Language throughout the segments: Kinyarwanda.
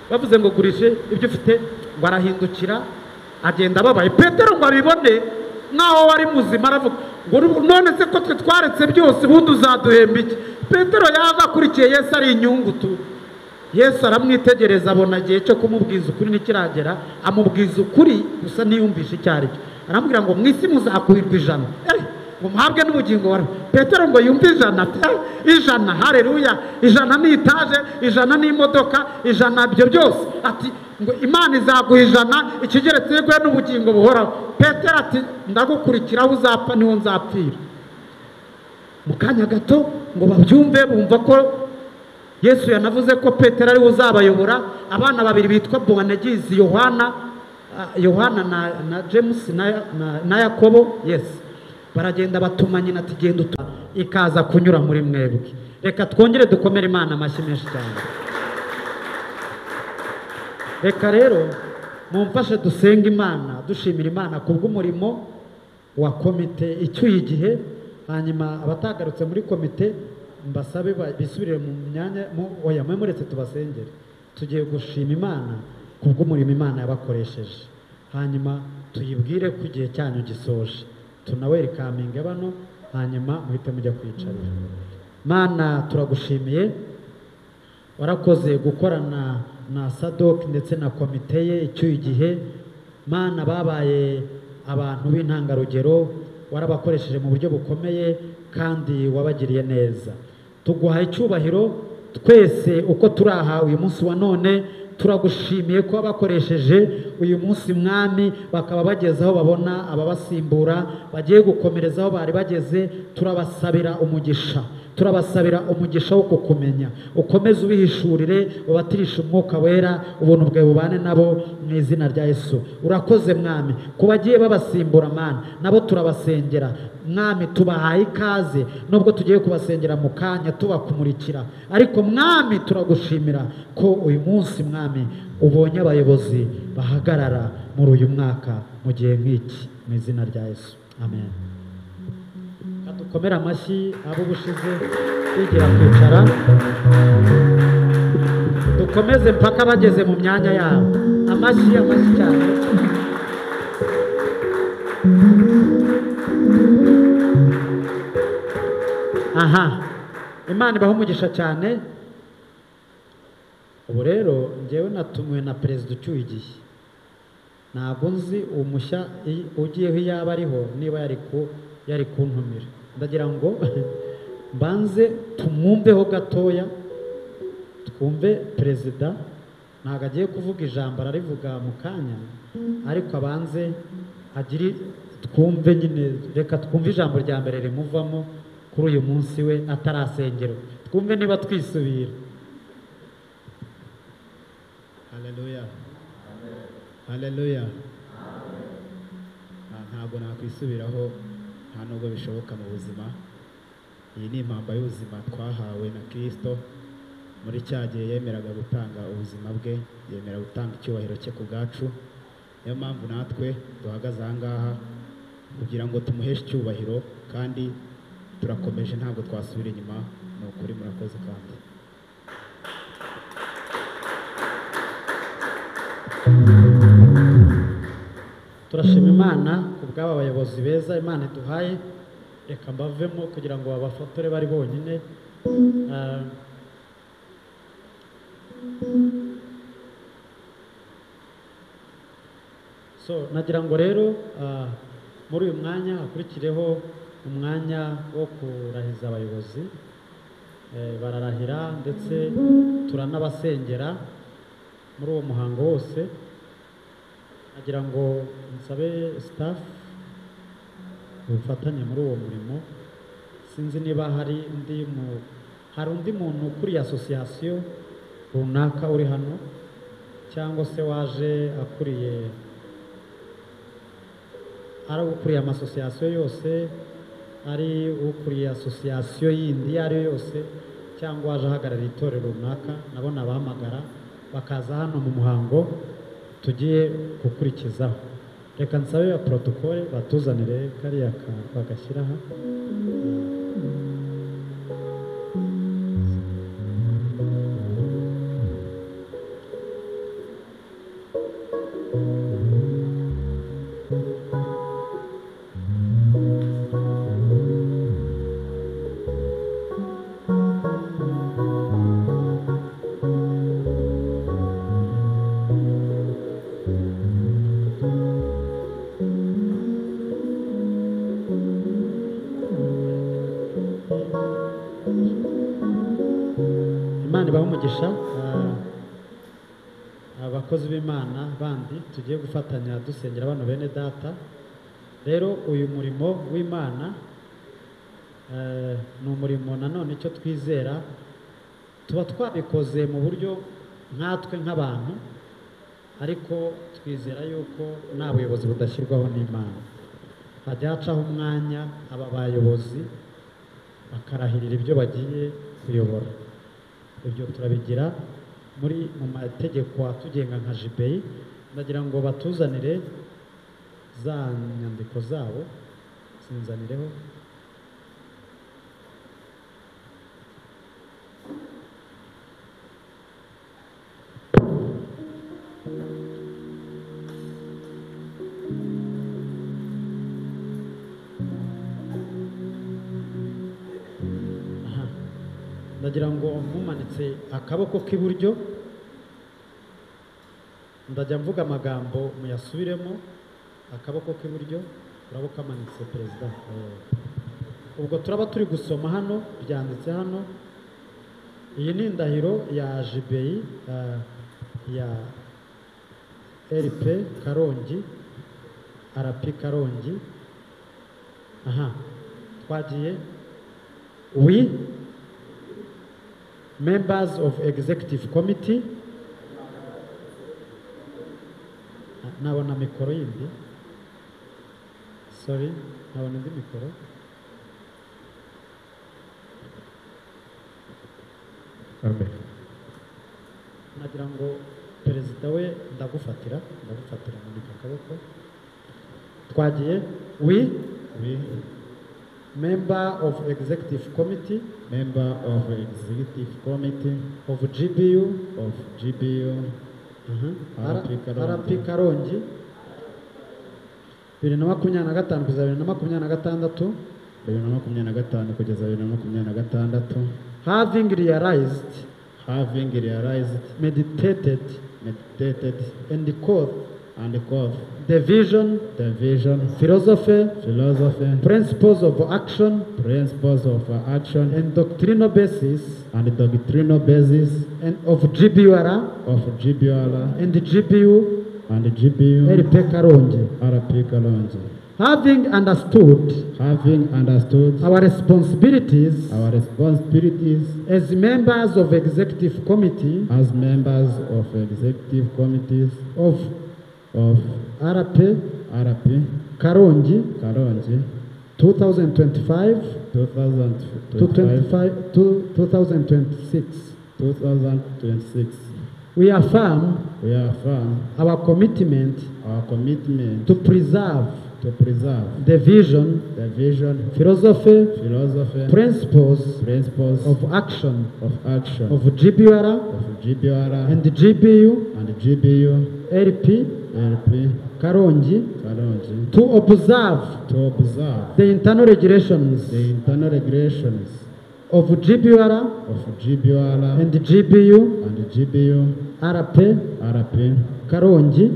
Bavuze ngo gurishe ibyo ufite, ngo arahindukira agenda ababaye. Petero ngo abibone nkaho wari muzima, aravuga ngo none se ko twe twaretse byose ubundi uzaduhemba iki? Petero yaje akurikiye Yesu ari inyungu tu. Yesu aramwitegereza abona igihe cyo kumubwiza ukuri ntikiragera, amubwiza ukuri gusa ntiyumvishe icyo ari cyo. Aramubwira ngo mu isi muzakuhirwa ijana, ngo muhabwe n'ubugingo buhoraho. Petero ngo yumve ijana, ijana, haleluya, ijana ni itaje, ijana ni imodoka, ijana ibyo byose. Ati ngo Imana izaguha ijana ikigeretse yeguye n'ubugingo buhoraho. Petero ati ndagukurikira aho uzapfa niho nzapfira. Mu kanya gato ngo babyumve, bumva ko Yesu yanavuze ko Petero ari we uzabayobora. Abana babiri bitwa Bowanegizi, Yohana na James na Yakobo, yes, baragenda batuma nyina ati genda ikaza kunyura muri mwebwe. Reka twongere dukomere Imana amashyi menshi cyane. Reka rero mumfashe dusenge Imana, dushimira Imana kubw'umurimo wa komite icyuye igihe. Hanyuma abatagarutse muri komite mbasabe bisubirire mu myanya, oya mwe muretse tubasengere. Tugiye gushima Imana kubw'umurimo Imana yabakoresheje, hanyuma tuyibwire ko igihe cyanyu gisoje, tunawerikaminge bano, hanyuma muhite mujya kwicarira. Mana turagushimiye, warakoze gukorana na Sadok ndetse na komite ye icyuye igihe. Mana babaye abantu b'intangarugero, warabakoresheje mu buryo bukomeye kandi wabagiriye neza. Tuguha icyubahiro twese uko turaha uyu munsi wa none. Turagushimiye ko bakoresheje uyu munsi Mwami, bakaba bageze aho babona ababasimbura bagiye gukomereza aho bari bageze. Turabasabira umugisha, turabasabira umugisha wo kukumenya, ukomeze ubihishurire, ubatirishe umwuka wera, ubuntu bwawe bubane nabo mu izina rya Yesu. Urakoze Mwami ku bagiye babasimbura Mana, nabo turabasengera Mwami, tubahaye ikaze nubwo tugiye kubasengera mu kanya tubakumurikira, ariko Mwami turagushimira ko uyu munsi Mwami ubonye abayobozi bahagarara muri uyu mwaka mu gihe nk'iki, mu izina rya Yesu, amen. Dukomere amashyi abo ubushize bigira kwicara, dukomeze mpaka bageze mu myanya yabo. Amashyi, amashyi cyane. Aha, Imana ibahe umugisha cyane. Ubu rero njyewe natumiwe na perezida ucyuye igihe, ntabwo nzi umushya ugiyeho yaba ariho niba yari kuntumira. Ndagira ngo mbanze tumwumveho gatoya, twumve perezida. Ntabwo agiye kuvuga ijambo, ararivuga mu kanya, ariko abanze agire twumve nyine. Reka twumve ijambo rya mbere rimuvamo kuri uyu munsi we atarasengerwa, twumve niba twisubira. Haleluya, haleluya. Ntabwo nakwisubiraho, nta nubwo bishoboka mu buzima. Iyi ni impamba y'ubuzima twahawe na Kristo muri cya gihe yemeraga gutanga ubuzima bwe, yemera gutanga icyubahiro cye ku bwacu. Niyo mpamvu natwe duhagaze aha ngaha kugira ngo tumuheshe icyubahiro, kandi turakomeje, ntabwo twasubira inyuma. Ni ukuri murakoze. Kandi turashima Imana ku bw'aba bayobozi beza Imana iduhaye. Reka mbavemo kugira ngo babafotore bari bonyine. So nagira ngo rero muri uyu mwanya hakurikireho umwanya wo kurahiza abayobozi. Bararahira ndetse turanabasengera muri uwo muhango wose. Nagira ngo nsabe staff ubufatanye muri uwo murimo. Sinzi niba hari undi muntu ukuriye association runaka uri hano, cyangwa se waje akuriye, ari ukuriye amasosiyasiyo yose, ari ukuriye association yindi iyo ari yo yose, cyangwa waje ahagarariye itorero runaka, nabo nabahamagara bakaza hano mu muhango tugiye gukurikizaho. Reka nsabe ya protocole batuzanire kariya bagashyira aha. umugisha. Abakozi b'Imana bandi tugiye gufatanya dusengera bano bene data. Rero uyu murimo w'Imana ni umurimo nanone icyo twizera tuba twabikoze mu buryo nkatwe nk'abantu, ariko twizera yuko nta buyobozi budashyirwaho n'Imana. Hajya hacaho umwanya aba bayobozi bakarahirira ibyo bagiye kuyobora. Ibyo turabigira muri mu mategeko atugenga nka Jibeyi. Ndagira ngo batuzanire za nyandiko zabo, sinzanireho. Ndagira ngo mumanitse akaboko k'iburyo, ndajya mvuga amagambo muyasubiremo. Akaboko k'iburyo urabo kamanitse perezida. Ubwo turaba turi gusoma hano, byanditse hano. Iyi ni indahiro ya Jibeyi ya RP Karongi, RP Karongi. Aha twagiye. We members of executive committee. Nabona mikoro yindi, sorry, nabona indi mikoro. Amen. Nagira ngo perezida we ndagufatira manika akaboko. Twagiye. We member of executive committee, member of executive committee of GBU, of GBU, RP Karongi, 2025 kugeza 2026, 2025 kugeza 2026, having realized, meditated, and caught, the vision, philosophy, principles of action, and doctrinal basis, and of GBUR, and the GBU, RP Karongi, having understood, our responsibilities, as members of executive committee, of RP Karongi, 2025 to 2026, we affirm, our commitment, to preserve, the vision, philosophy, principles, of action, of GBUR, and the GBU, RP, Karongi, to observe, the internal regulations, of GBUR, and the GBU, RP, Karongi,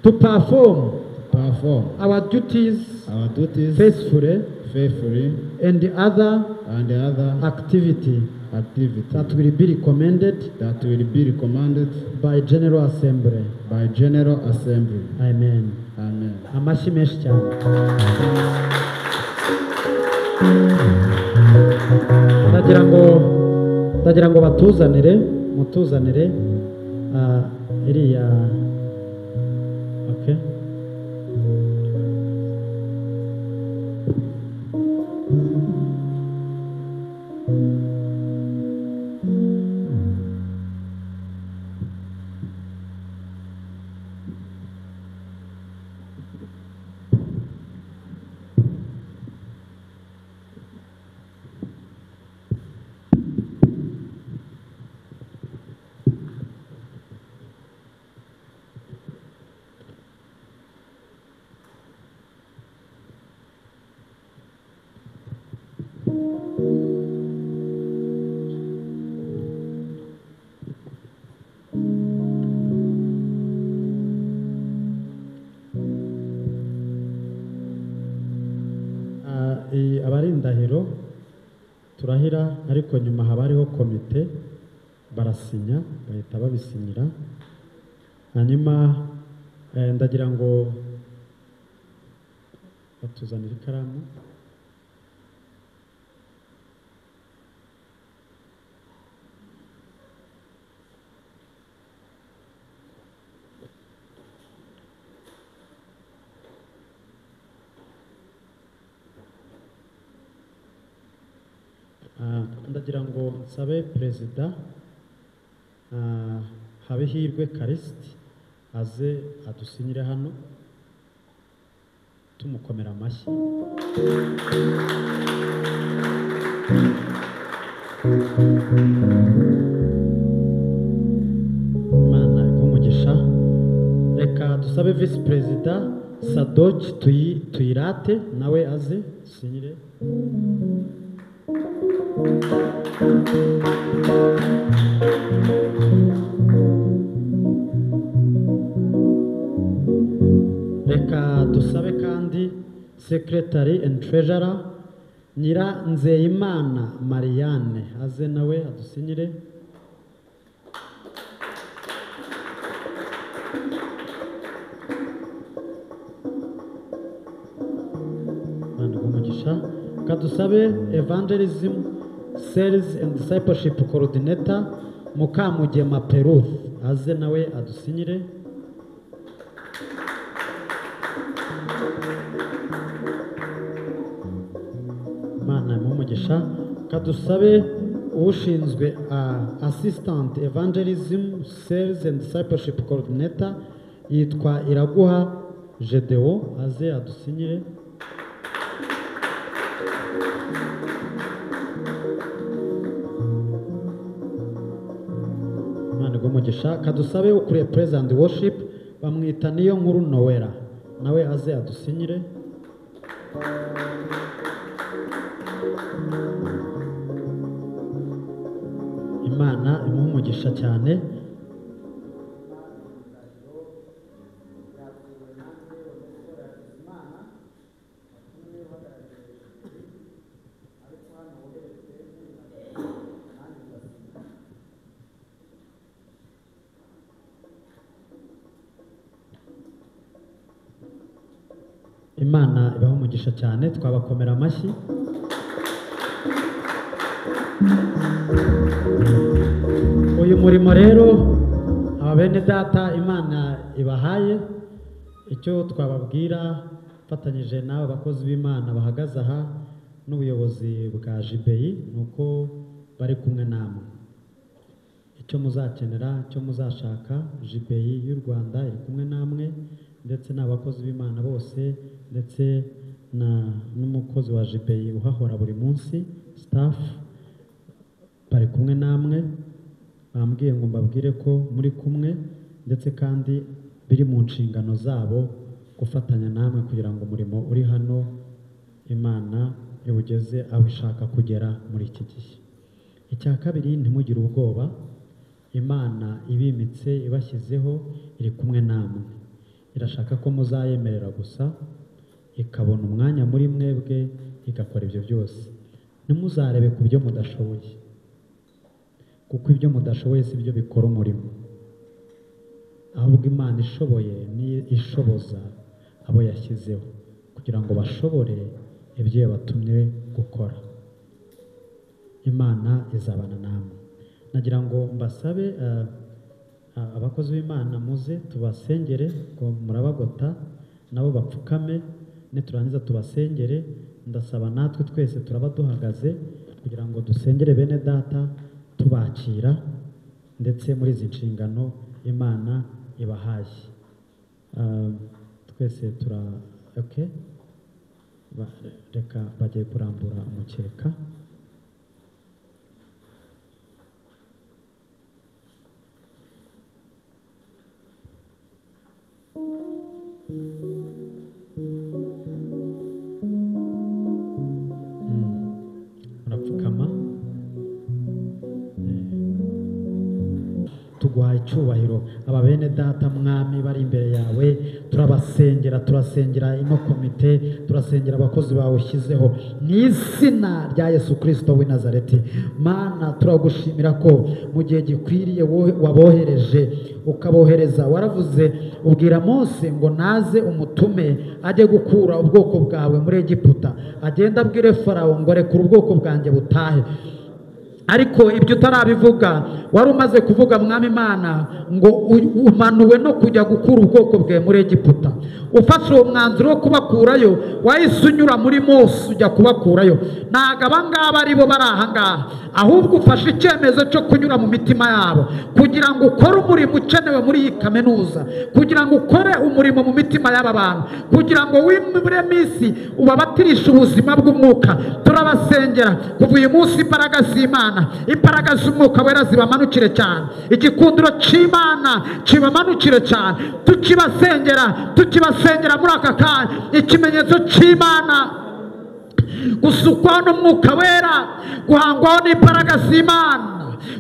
to perform, our duties, faithfully, and the other, activity, that will be recommended, by General Assembly. Amen. Amen. Amashyi menshi cyane. Ndagira ngo batuzanire, mutuzanire iriya. Okay. Abari indahiro turahira, ariko nyuma haba hariho komite Barasinya, bahita babisinyira. Hanyuma ndagira ngo batuzanire ikaramu. Ndagira ngo nsabe perezida Habihirwe Callixte aze adusinyire hano, tumukomera amashyi. Imana iguhe umugisha. Reka dusabe visi perezida Sadoki Tuyirate nawe aze dusinyire. Reka dusabe kandi secretary and treasurer Nyiranzeyimana Marianne aze nawe adusinyire. Imana iguhe umugisha. Reka dusabe evangelism sales and discipleship coordinator Mukamugema Peruth aze nawe adusinyire. Imana imuhe umugisha. Reka dusabe ushinzwe assistant evangelism sales and discipleship coordinator yitwa Iraguha Gedeo aze adusinyire. Imana iguhe umugisha. Kadusabe ukuriye praise and worship bamwita Niyo Nkuru Noella nawe aze adusinyire. Imana imuhe umugisha cyane. Imana ibahe umugisha cyane, twabakomera amashyi. Uyu murimo rero aba bene data Imana ibahaye, icyo twababwira mfatanyije n'aba bakozi b'Imana bahagaze aha n'ubuyobozi bwa Jibeyi ni uko bari kumwe namwe. Icyo muzakenera, icyo muzashaka, Jibeyi y'u Rwanda iri kumwe namwe, ndetse n'abakozi b'Imana bose, ndetse n'umukozi wa Jibeyi uhahora buri munsi, staff bari kumwe namwe. Bambwiye ngo mbabwire ko muri kumwe, ndetse kandi biri mu nshingano zabo gufatanya namwe kugira ngo umurimo uri hano Imana iwugeze aho ishaka kugera muri iki gihe. Icya kabiri, ntimugire ubwoba, Imana ibimitse ibashyizeho iri kumwe namwe. Irashaka ko muzayemerera gusa ikabona umwanya muri mwebwe igakora ibyo byose. Ntimuzarebe ku byo mudashoboye, kuko ibyo mudashoboye si byo bikora umurimo, ahubwo Imana ishoboye ni ishoboza abo yashyizeho kugira ngo bashobore ibyo yabatumye gukora. Imana izabana namwe. Nagira ngo mbasabe abakozi b'Imana muze tubasengere, ngo murabagota nabo bapfukame, niturangiza tubasengere. Ndasaba natwe twese turaba duhagaze kugira ngo dusengere bene data tubakira ndetse muri izi nshingano Imana ibahaye. Twese tura okay. Reka bagiye kurambura umukeka. Murapfukama. Tuguhaye Icyubahiro. Aba bene data mwami bari imbere yawe, turabasengera, turasengera ino komite, turasengera abakozi bawe ushyizeho mu izina rya Yesu Kristo w'i Nazareti. Mana, turagushimira ko mu gihe gikwiriye wabohereje, ukabohereza. Waravuze ubwira Mose ngo naze umutume ajye gukura ubwoko bwawe muri Egiputa, agenda abwire Farawo ngo rekura ubwoko bwanjye butahe. Ariko ibyo utarabivuga, wari umaze kuvuga mwami Imana ngo umanuwe no kujya gukura ubwoko bwe muri Egiputa. Ufashe uwo mwanzuro wo kubakurayo, wahise unyura muri Mose ujya kubakurayo. Ntabwo aba ngaba ari bo bari aha ngaha, ahubwo ufashe icyemezo cyo kunyura mu mitima yabo kugira ngo ukore umurimo ukenewe muri iyi kaminuza, kugira ngo ukore umurimo mu mitima y'aba bantu, kugira ngo wimure minsi ubabatirishe ubuzima bw'umwuka. Turabasengera kuva uyu munsi, imbaraga z'Imana, imbaraga z'umwuka wera zibamanukire cyane, igikundiro cy'Imana kibamanukire cyane. Tukibasengera, tukibasengera muri aka kanya, ikimenyetso cy'Imana, gusukwaho n'umwuka wera, guhangwaho n'imbaraga z'Imana,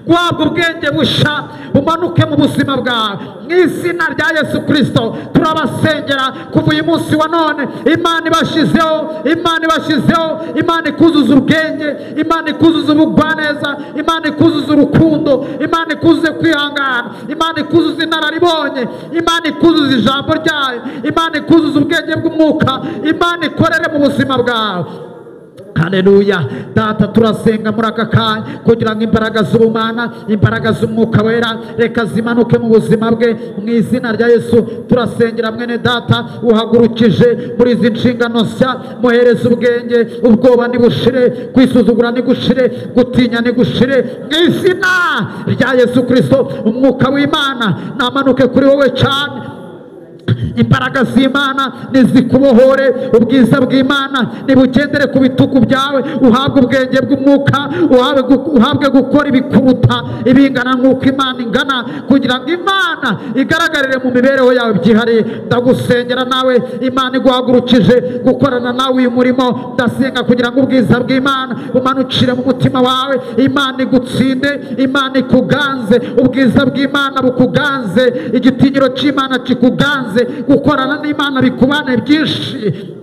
guhabwa ubwenge busha bumanuke mu buzima bwawe mu izina rya Yesu Kristo. Turabasengera kuva uyu munsi wa none, Imana ibashyizeho, Imana ibashyizeho, Imana ikuzuza ubwenge, Imana ikuzuza ubugwaneza, Imana ikuzuza urukundo, Imana ikuzuze kwihangana, Imana ikuzuza inararibonye, Imana ikuzuza ijambo ryayo, Imana ikuzuza ubwenge bw'umwuka, Imana ikorere mu buzima bwawe. Haleluya. Data, turasenga muri aka kanya kugira ngo imbaraga z'ubumana, imbaraga z'umwuka wera reka zimanuke mu buzima bwe mu izina rya Yesu. Turasengera mwene data uhagurukije muri izi nshingano nshya, muhereze ubwenge, ubwoba nibushire, kwisuzugura nigushire, gutinya nigushire mu izina rya Yesu Kristo. Umwuka w'Imana namanuke kuri wowe cyane, imbaraga z'Imana nizikubohore, ubwiza bw'Imana nibugendere ku bitugu byawe, uhabwe ubwenge bw'umwuka, uhabwe gukora ibikuruta ibingana nk'uko Imana ingana, kugira ngo Imana igaragarire mu mibereho yawe byihariye. Ndagusengera nawe Imana iguhagurukije gukorana nawe uyu murimo, ndasenga kugira ngo ubwiza bw'Imana bumanukire mu mutima wawe, Imana igutsinde, Imana ikuganze, ubwiza bw'Imana bukuganze, igitinyiro cy'Imana kikuganze, gukorana n'Imana bikubane byinshi.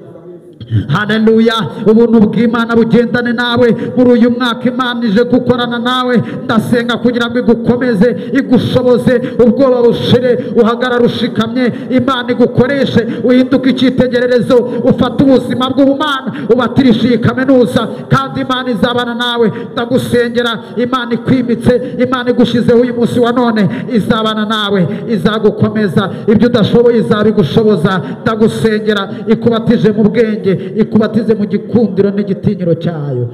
Haleluya. Ubuntu bw'Imana bugendane nawe muri uyu mwaka. Imana ije gukorana nawe, ndasenga kugira ngo igukomeze, igushoboze, ubwoba bushire, uhagarare ushikamye, Imana igukoreshe, uhinduke icyitegererezo, ufate ubuzima bw'ubumana, ubatirishe iyi kaminuza, kandi Imana izabana nawe. Ndagusengera Imana ikwimitse, Imana igushizeho uyu munsi wa none, izabana nawe, izagukomeza, ibyo udashoboye izabigushoboza. Ndagusengera ikubatije mu bwenge, ikubatize mu gikundiro n'igitinyiro cyayo.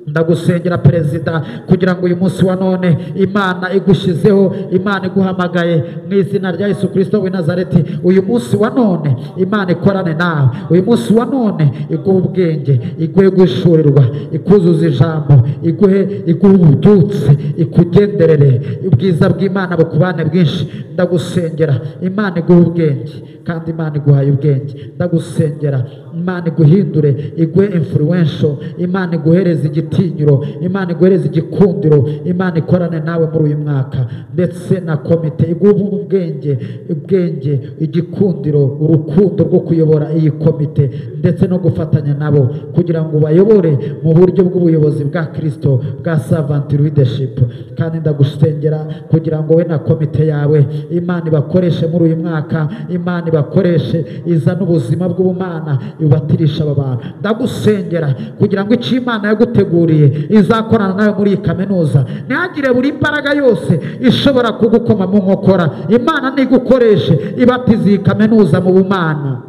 Ndagusengera perezida kugira ngo uyu munsi wa none Imana igushizeho, Imana iguhamagaye mu izina rya Yesu Kristo w'i Nazareti. Uyu munsi wa none Imana ikorane nawe, uyu munsi wa none iguhe ubwenge, iguhe gushurirwa, ikuzuza ijambo, iguhe ububyutse, ikugenderere, ubwiza bw'Imana bukubane bwinshi. Ndagusengera Imana iguhe ubwenge, kandi Imana iguhaye ubwenge. Ndagusengera Imana iguhindure, iguhe influential, Imana iguhereze igitinyiro, Imana iguhereze igikundiro, Imana ikorane nawe muri uyu mwaka, ndetse na komite iguhe ubwenge, ubwenge, igikundiro, urukundo rwo kuyobora iyi komite ndetse no gufatanya nabo kugira ngo bayobore mu buryo bw'ubuyobozi bwa Kristo bwa servant leadership. Kandi ndagusengera kugira ngo we na komite yawe Imana ibakoreshe muri uyu mwaka, Imana ibakoreshe izana ubuzima bw'ubumana, ibatirisha aba bantu. Ndagusengera kugira ngo icyo Imana yaguteguriye izakorana nawe muri iyi kaminuza, ntihagire buri imbaraga yose ishobora kugukoma mu nkokora. Imana nigukoreshe, ibatize iyi kaminuza mu bumana.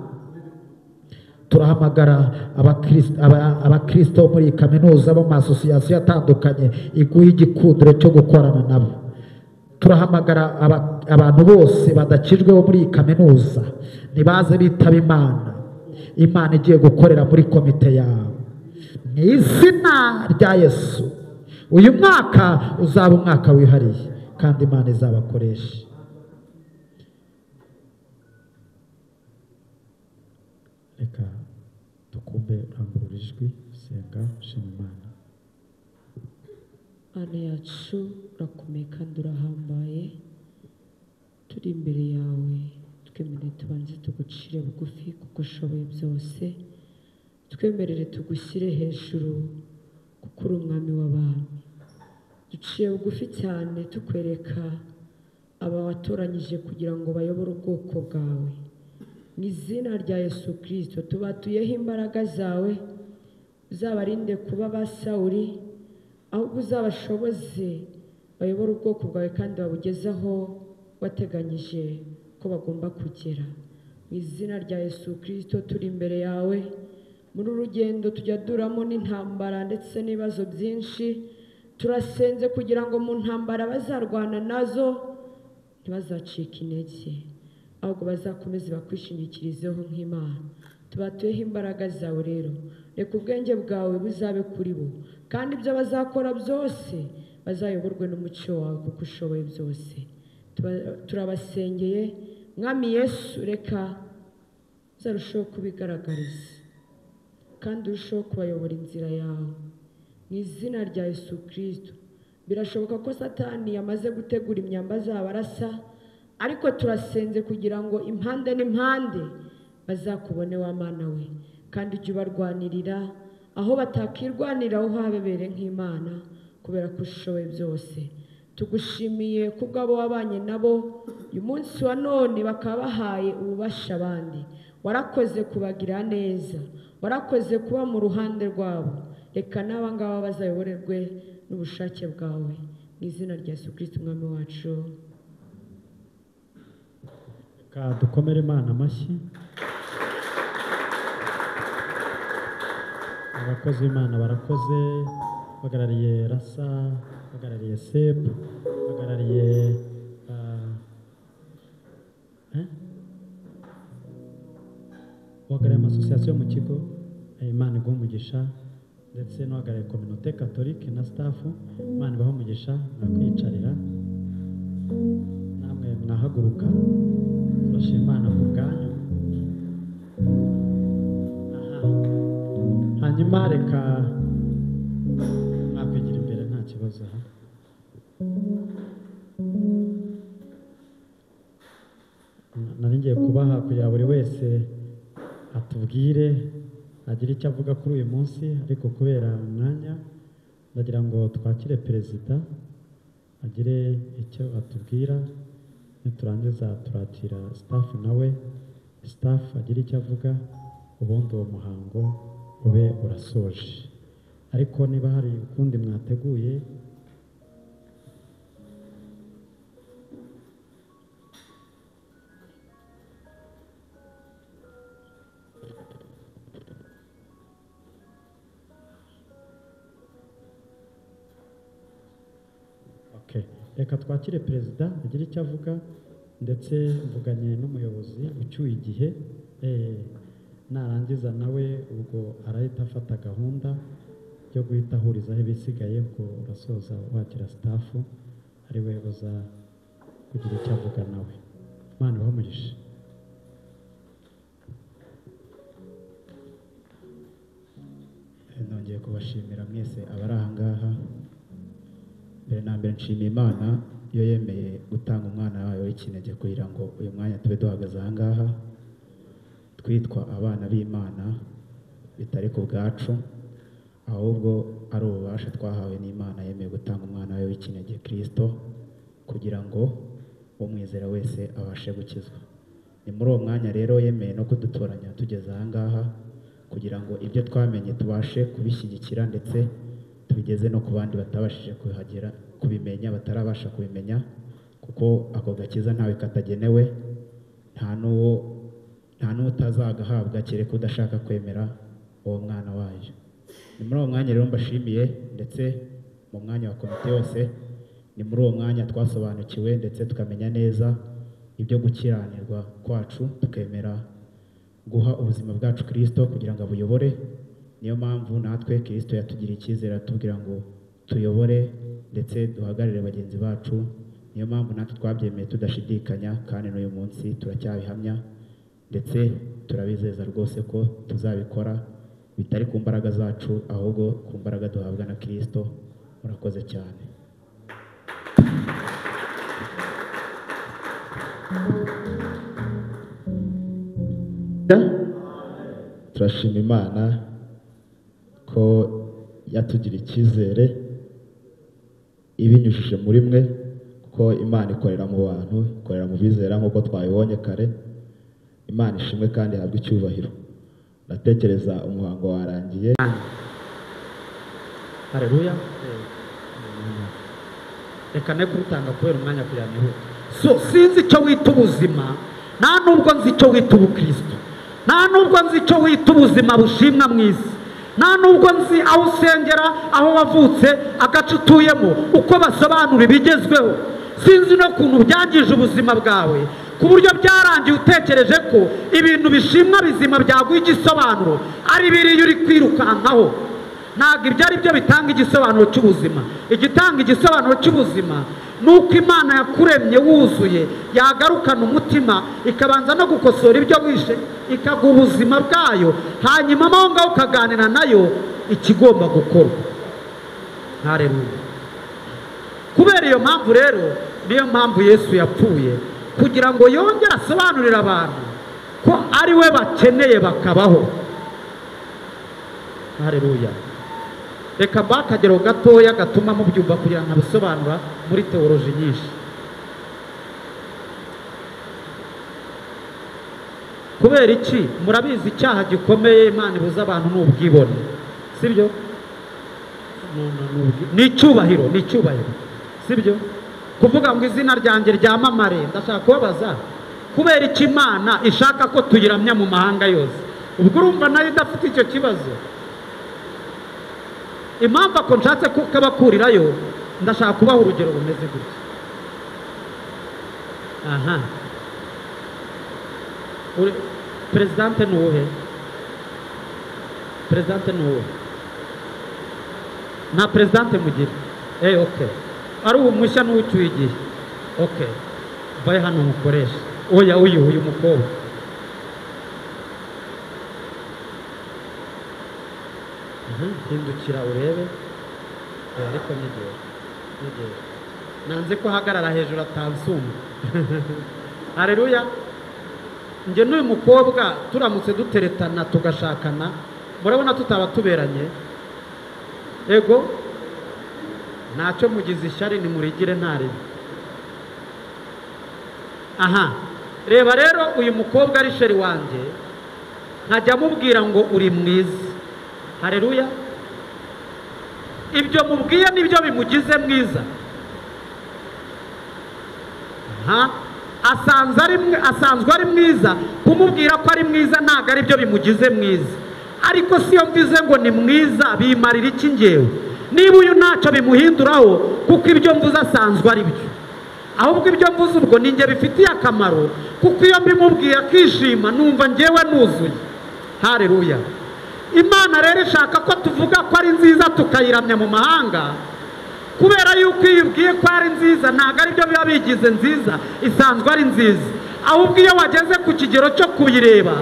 Turahamagara abakristo muri iyi kaminuza bo mu asosiyasiyo atandukanye, iguhe igikundiro cyo gukorana nabo. Turahamagara abantu bose badakijwe bo muri iyi kaminuza, nibaze bitaba Imana. Imana igiye gukorera muri komite yawe mu izina rya Yesu. Uyu mwaka uzaba umwaka wihariye, kandi Imana izabakoresha. Reka tukumbe rangurura ijwi, senga, shima Imana. Mana yacu, urakomeye kandi urahambaye. Turi imbere yawe, twemerere tubanze tugucire bugufi kuko ushoboye byose. Twemerere tugushyire hejuru kuko uri umwami w'abami. Duciye bugufi cyane tukwereka aba watoranyije kugira ngo bayobore ubwoko bwawe. Mu izina rya Yesu Kristo tubatuyeho imbaraga zawe, uzabarinde kuba ba Sawuli, ahubwo uzabashoboze bayobore ubwoko bwawe kandi babugezeho wateganyije ko bagomba kugera. Mu izina rya Yesu Kristo turi imbere yawe. Muri uru rugendo tujya duramo n'intambara ndetse n'ibibazo byinshi, turasenze kugira ngo mu ntambara bazarwana nazo ntibazacike intege, ahubwo bazakomeze bakwishingikirizeho nk'Imana. Tubatuyeho imbaraga zawe rero, reka ubwenge bwawe buzabe kuri bo, kandi ibyo bazakora byose bazayoborwe n'umucyo wawe kuko ushoboye byose. Turabasengeye Mwami Yesu, reka uzarusheho kubigaragariza kandi urusheho kubayobora inzira yawe. Mu izina rya Yesu Kristo. Birashoboka ko Satani yamaze gutegura imyamba azabarasa, ariko turasenze kugira ngo impande n'impande bazakubone wa Mana we, kandi ujye ubarwanirira aho batakirwanira, aho habebere nk'Imana, kubera ko ushoboye byose. Tugushimiye kubw'abo wabanye nabo uyu munsi wa none, bakaba bahaye ububasha abandi. Warakoze kubagira neza, warakoze kuba mu ruhande rwabo. Reka n'aba ngaba bazayoborerwe n'ubushake bwawe. Mu izina rya Yesu Kristo umwami wacu. Reka dukomere Imana amashyi. Abakozi b'Imana barakoze, bahagarariye Rasa, bahagarariye Sebu, bahagarariye uhagarariye amasosiyasiyo mu kigo, Imana iguhe umugisha, ndetse n'uhagarariye kominote katolike na staff, Imana ibahe umugisha. Mwakwiyicarira namwe mwahaguruka, turashima Imana ku bwanyu. Hanyuma reka mwakwigira imbere nta kibazo. Aha nari ngiye kubaha kugira buri wese atubwire agire icyo avuga kuri uyu munsi, ariko kubera umwanya ndagira ngo twakire perezida agire icyo atubwira, niturangiza turakira staff nawe, staff agire icyo avuga, ubundi uwo muhango ube urasoje. Ariko niba hari ukundi mwateguye. Reka twakire perezida agire icyo avuga, ndetse mvuganye n'umuyobozi ucyuye igihe, narangiza nawe ubwo arahita afata gahunda yo guhita ahurizaho ibisigaye, ubwo urasoza wakira staff ari we uza kugira icyo avuga nawe. Imana ibahe umugisha. Nongeye kubashimira mwese abari aha ngaha. Mbere na mbere nshimiye Imana iyo yemeye gutanga umwana wayo w'ikinege kugira ngo uyu mwanya tube duhagaze aha ngaha twitwa abana b'Imana, bitari ku bwacu ahubwo ari ububasha twahawe n'Imana yemeye gutanga umwana wayo w'ikinege Kristo kugira ngo umwizera wese abashe gukizwa. Ni muri uwo mwanya rero yemeye no kudutoranya tugeze aha ngaha kugira ngo ibyo twamenye tubashe kubishyigikira ndetse tubigeze no ku bandi batabashije kuhagera, kubimenya, batarabasha kubimenya, kuko ako gakiza ntawe katagenewe, nta n'utazagahabwa kereka udashaka kwemera uwo mwana wayo. Ni muri uwo mwanya rero mbashimiye, ndetse mu mwanya wa komite yose, ni muri uwo mwanya twasobanukiwe ndetse tukamenya neza ibyo gukiranirwa kwacu, tukemera guha ubuzima bwacu Kristo kugira ngo abuyobore. Niyo mpamvu natwe Kristo yatugiriye icyizere atubwira ngo tuyobore ndetse duhagararire bagenzi bacu. Niyo mpamvu natwe twabyemeye tudashidikanya, kandi n'uyu munsi turacyabihamya ndetse turabizeza rwose ko tuzabikora bitari ku mbaraga zacu ahubwo ku mbaraga duhabwa na Kristo. Murakoze cyane. Turashima Imana ko yatugira icyizere ibinyujije muri mwe, kuko Imana ikorera mu bantu, ikorera mu bizera nk'uko twabibonye kare. Imana ishimwe kandi ihabwe icyubahiro. Ndatekereza umuhango warangiye. Haleluya. Reka ne kurutanga kubera umwanya kugira ngo. So sinzi icyo wita ubuzima, nta nubwo nzi icyo wita ubukristo, nta nubwo nzi icyo wita ubuzima bushimwa mu isi, nta nubwo nzi aho usengera, aho wavutse, agace utuyemo, uko basobanura ibigezweho. Sinzi no kuntu byangije ubuzima bwawe ku buryo byarangiye utekereje ko ibintu bishimwa bizima byaguha igisobanuro ari biriya uri kwirukankaho. Ntabwo ibyo ari byo bitanga igisobanuro cy'ubuzima. Igitanga igisobanuro cy'ubuzima ni uko Imana yakuremye wuzuye, yagarukana umutima, ikabanza no gukosora ibyo wishe, ikaguha ubuzima bwayo, hanyuma aho ngaho ukaganira nayo ikigomba gukorwa. Haleluya. Kubera iyo mpamvu rero, niyo mpamvu Yesu yapfuye, kugira ngo yongere asobanurire abantu ko ari we bakeneye bakabaho. Haleluya. Reka bakagero gatoya gatuma mubyumva kugira ngo abisobanura muri teoloji nyinshi. Kubera iki? Murabizi icyaha gikomeye Imana ibuza abantu ni ubwibone, sibyo? Ni icyubahiro, ni icyubahiro, sibyo? Kuvuga ngo izina ryanjye ryamamare. Ndashaka kubabaza, kubera iki Imana ishaka ko tuyiramya mu mahanga yose? Ubwo urumva nayo idafite icyo kibazo. Impamvu ako nshatse kukabakurirayo, ndashaka kubaha urugero rumeze gutya. Aha, perezidante ni uwuhe? Perezidante ni uwuhe? Nta perezidante mugira. Okay, ari uwo mushya n'uwucyuye igihe. Okay, vaye hano mukoresha. Oya, uyu mukobwa. Hindukira urebe. Ariko nyegera, nyegera. Nanze ko hagarara hejuru atansumba. Haleluya. Nge n'uyu mukobwa turamutse duteretana tugashakana, murabona tutaba tuberanye. Ego ntacyo mugize ishyari, nimurigire ntare. Aha, reba rero uyu mukobwa ari sheri wanjye, nkajya mubwira ngo uri mwiza. Haleluya. Ibyo mubwiye nibyo bimugize mwiza. Aha, asanzwe ari mwiza, kumubwira ko ari mwiza ntabwo ari byo bimugize mwiza. Ariko si yo mvuze ngo ni mwiza bimarira iki ngewe? Niba uyu ntacyo bimuhinduraho, kuko ibyo mvuze asanzwe ari byo. Ahubwo ibyo mvuze ubwo ni nge bifitiye akamaro, kuko iyo mbimubwiye akishima numva ngewe nuzuye. Haleluya. Imana rero ishaka ko tuvuga ko ari nziza tukayiramya mu mahanga, kubera yuko iyo ubwiye ko ari nziza ntabwo ari byo biba bigize nziza, isanzwe ari nziza. Ahubwo iyo wageze ku kigero cyo kuyireba,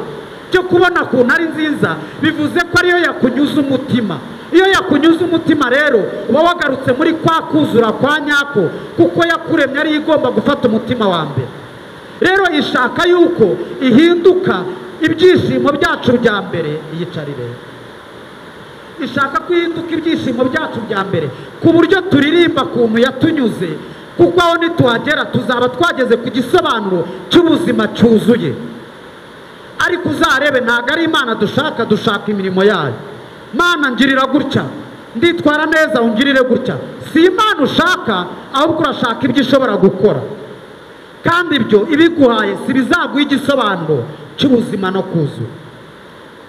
cyo kubona ukuntu ari nziza, bivuze ko ariyo yakunyuza umutima. Iyo yakunyuza umutima rero uba wagarutse muri kwa kuzura kwa nyako, kuko yakuremye ariyo igomba gufata umutima wa mbere. Rero ishaka yuko ihinduka ibyishimo byacu bya mbere. Iyicarire. Ishaka kwihinduka ibyishimo byacu bya mbere, ku buryo turirimba kuntu yatunyuze, kuko aho nituhagera tuzaba twageze ku gisobanuro cy'ubuzima cyuzuye. Ariko uzarebe, ntabwo ari Imana dushaka, dushaka imirimo yayo. Mana ngirira gutya, nditwara neza ungirire gutya. Si Imana ushaka, ahubwo urashaka ibyo ishobora gukora. Kandi ibyo ibiguhaye si bizaguha igisobanuro cy'ubuzima no kuzura.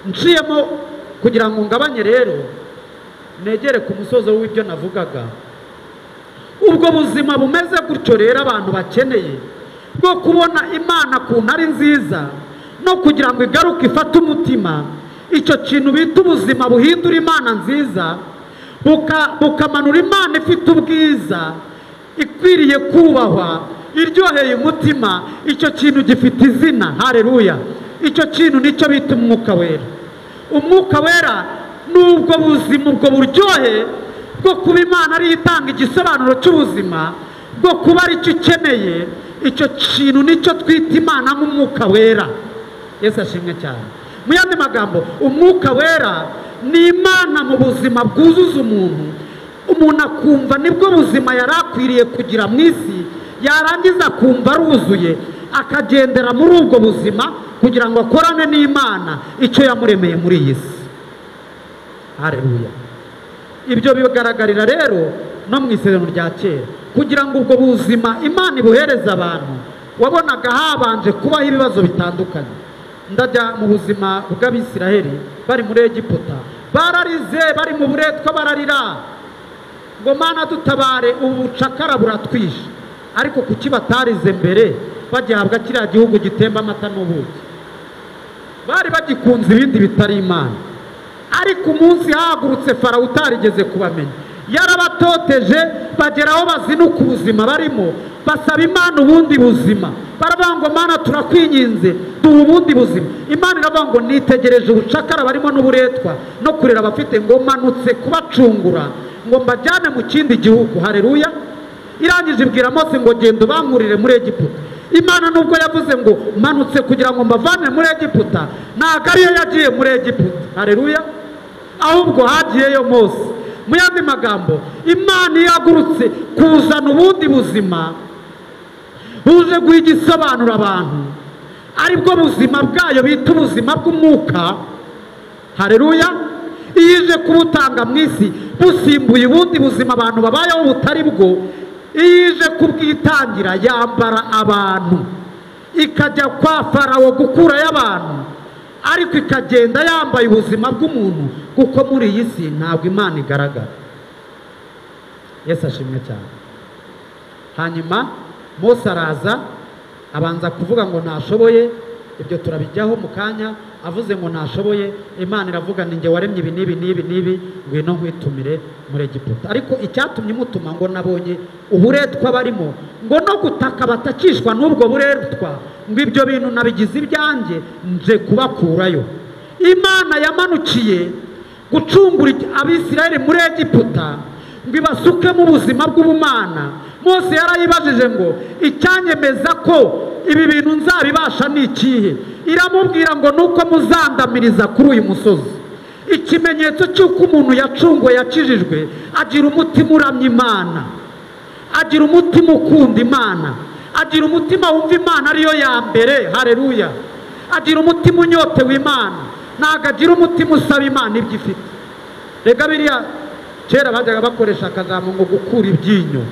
Nciyemo kugira ngo ngabanye rero, negere ku musozo w'ibyo navugaga. Ubwo buzima bumeze gutyo rero abantu bakeneye, bwo kubona Imana kuntu ari nziza, no kugira ngo igaruke ifate umutima. Icyo kintu bita ubuzima buhindura Imana nziza, bukamanura Imana ifite ubwiza, ikwiriye kubahwa, iryoheye umutima. Icyo kintu gifite izina. Haleluya. Icyo kintu nicyo bita Umwuka Wera. Umwuka Wera nubwo buzima, ubwo buryohe bwo kuba Imana ari itanga igisobanuro cy'ubuzima, bwo kuba ari cyo ukeneye, Icyo kintu nicyo twita Imana nk'umwuka wera. Yesu ashimwe cyane. Mu yandi magambo, umwuka wera ni Imana mu buzima bwuzuza umuntu. Umuntu akumva nibwo buzima yari akwiriye kugira mu isi, yarangiza kumva aruzuye, akagendera muri ubwo buzima kugira ngo akorane n'Imana icyo yamuremeye muri iyi si. Haleluya. Ibyo bigaragarira rero no mu isezerano rya kera. Kugira ngo ubwo buzima Imana ibuhereze abantu, wabonaga habanje kubaho ibibazo bitandukanye. Ndajya mu buzima bw'Abisiraheli bari muri Egiputa, bararize, bari mu buretwa, bararira ngo Mana dutabare, ubucakara buratwishe. Ariko kuki batarize mbere bagihabwa kiriya gihugu gitemba amata n'ubuki? Bari bagikunze ibindi bitari Imana. Ariko umunsi hahagurutse Farawo utarigeze kubamenya, yarabatoteje bagera aho bazinuka ubuzima barimo, basaba Imana ubundi buzima. Baravuga ngo Mana turakwinginze, duha ubundi buzima. Imana iravuga ngo nitegereje ubucakara barimo n'uburetwa no kurera abafite, ngo manutse kubacungura ngo mbajyane mu kindi gihugu. Haleluya. Irangije ibwira Mose ngo genda ubankurire muri Egiputa. Imana nubwo yavuze ngo manutse kugira ngo mbavane muri Egiputa, ntabwo ariyo yagiye muri Egiputa. Haleluya. Ahubwo hagiyeyo Mose. Mu yandi magambo, Imana ihagurutse kuzana ubundi buzima buje guha igisobanuro abantu, aribwo buzima bwayo bita ubuzima bw'umwuka. Haleluya. Iyo ije kubutanga mu isi busimbuye ubundi buzima abantu babayeho butari bwo, iyo ije kubwitangira yambara abantu, ikajya kwa Farawo gukurayo abantu, ariko ikagenda yambaye ubuzima bw'umuntu, kuko muri iyi si ntabwo Imana igaragara. Yesu ashimwe cyane. Hanyuma Mose araza abanza kuvuga ngo ntashoboye, ibyo turabijyaho mu kanya. Avuze ngo ntashoboye, Imana iravuga ni njye waremye ibi n'ibi n'ibi n'ibi, ngwino nkwitumire muri Egiputa. Ariko icyatumye imutuma ngo nabonye uburetwa barimo, ngo no gutaka batakishwa n'ubwo buretwa, ngo ibyo bintu nabigize ibyanjye, nje kubakurayo. Imana yamanukiye gucungura Abisirayeli muri Egiputa ngo ibasukemo ubuzima bw'ubumana. Mose yarayibajije ngo icyanyemeza ko ibi bintu nzabibasha ni ikihe? Iramubwira ngo nuko muzandamiriza kuri uyu musozi. Ikimenyetso cy'uko umuntu yacunguwe yakijijwe, agira umutima uramya Imana, agira umutima ukunda Imana, agira umutima wumva Imana ariyo ya mbere. Haleluya. Agira umutima unyotewe Imana, ntabwo agira umutima usaba Imana ibyo ifite. Rega biriya kera bajyaga bakoresha akajambo ngo gukura ibyinyo,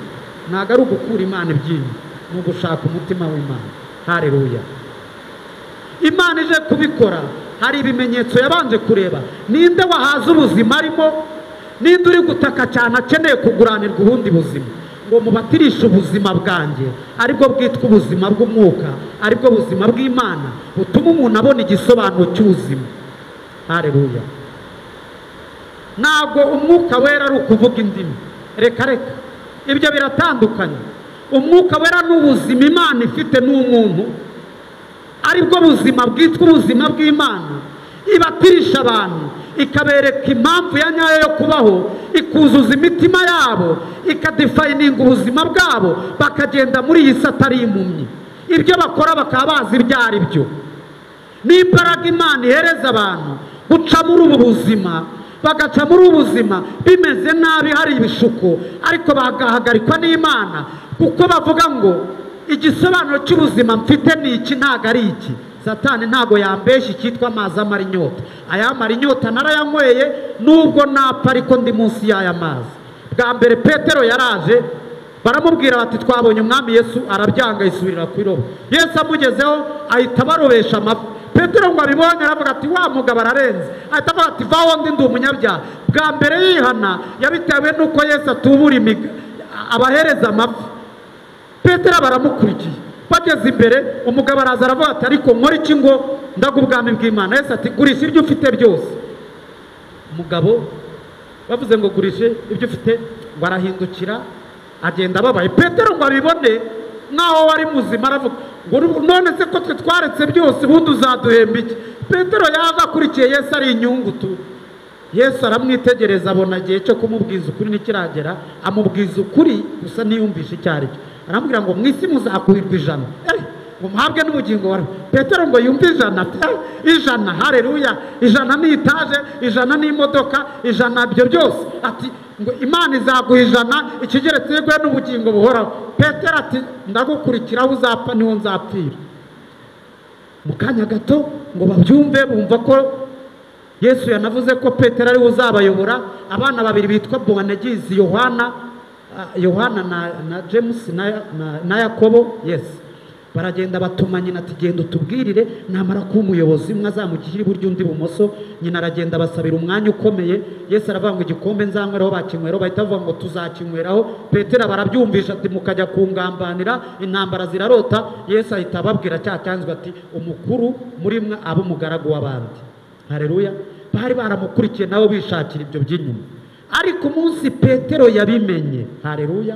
ntabwo ari ugukura Imana ibyinyo, ni ugushaka umutima w'Imana. Haleluya. Imana ije kubikora, hari ibimenyetso yabanje kureba. Ninde wahaza ubuzima arimo? Ninde uri gutaka cyane akeneye kuguranirwa ubundi buzima? Ngo mubatirishe ubuzima bwanjye, aribwo bwitwa ubuzima bw'umwuka, aribwo buzima bw'Imana butuma umuntu abona igisobanuro cy'ubuzima. Haleluya. Ntabwo umwuka wera ari ukuvuga indimi, reka reka, ibyo biratandukanye. Umwuka wera ni ubuzima Imana ifite n'umuntu, aribwo buzima bwitwa ubuzima bw'Imana. Ibatirisha abantu, ikabereka impamvu ya nyayo yo kubaho, ikuzuza imitima yabo, ikadefayininga ubuzima bwabo, bakagenda muri iyi si atari impumyi. Ibyo bakora bakaba bazi ibyo ari byo. N'imbaraga Imana ihereza abantu guca muri ubu buzima, bagaca muri ubu buzima bimeze nabi, hari ibishuko, ariko bagahagarikwa n'Imana, kuko bavuga ngo igisobanuro cy'ubuzima mfite ni iki, ntabwo ari iki. Satani ntabwo yambeshya icyitwa amazi amara inyota. Ayamara inyota narayanyweye, nubwo napfa ariko ndi munsi y'aya mazi. Bwa mbere Petero yaraje, baramubwira bati twabonye umwami Yesu, arabyanga yisubirira ku irobo. Yesu amugezeho ahita abarobesha amafi. Petero ngo abibonye aravuga ati wa mugabo ararenze, ahita avuga ati vaho ndi umunyabyaha. Bwa mbere yihana yabitewe n'uko Yesu atubura abahereza amafi. Petero baramukurikiye, bageze imbere umugabo araza aravuga ati ariko nkora iki ngo ndaga ubwami bw'Imana? Yesu ati gurisha ibyo ufite byose. Umugabo bavuze ngo gurishe ibyo ufite, ngo arahindukira agenda ababaye. Petero ngo abibone nkaho wari muzima aravuga ngo none se ko twe twaretse byose ubundi uzaduhemba iki? Petero yaje akurikiye Yesu ari inyungu tu. Yesu aramwitegereza abona igihe cyo kumubwiza ukuri ntikiragera, amubwiza ukuri gusa ntiyumvishe icyo ari cyo. Aramubwira ngo mu isi muzakubirwa 100, ngo muhabwe n'ubugingo buhoraho. Petero ngo yumve 100, 100, haleluya, 100 ni etaje, 100 ni imodoka, 100 ibyo byose. Ati ngo Imana izaguha 100 ikigeretse yeguye n'ubugingo buhoraho. Petero ati ndagukurikira aho uzapfa niho nzapfira. Mu kanya gato ngo babyumve, bumva ko Yesu yanavuze ko Petero ari we uzabayobora. Abana babiri bitwa Bowanegizi, Yohana na James na Yakobo, yes, baragenda batuma nyina ati genda utubwirire namara kuba umuyobozi umwe azamugira iburyo undi ibumoso. Nyina aragenda basabira umwanya ukomeye. Yesu aravuga ngo igikombe nzanyweraho bakinyweraho, bahita bavuga ngo tuzakinyweraho. Petero barabyumvisha ati mukajya kungambanira, intambara zirarota. Yesu ahita ababwira cya cyanzwe ati umukuru muri mwe aba umugaragu w'abandi. Haleluya. Bari baramukurikiye nabo bishakira ibyo by'inyuma. Ariko umunsi Petero yabimenye, haleluya,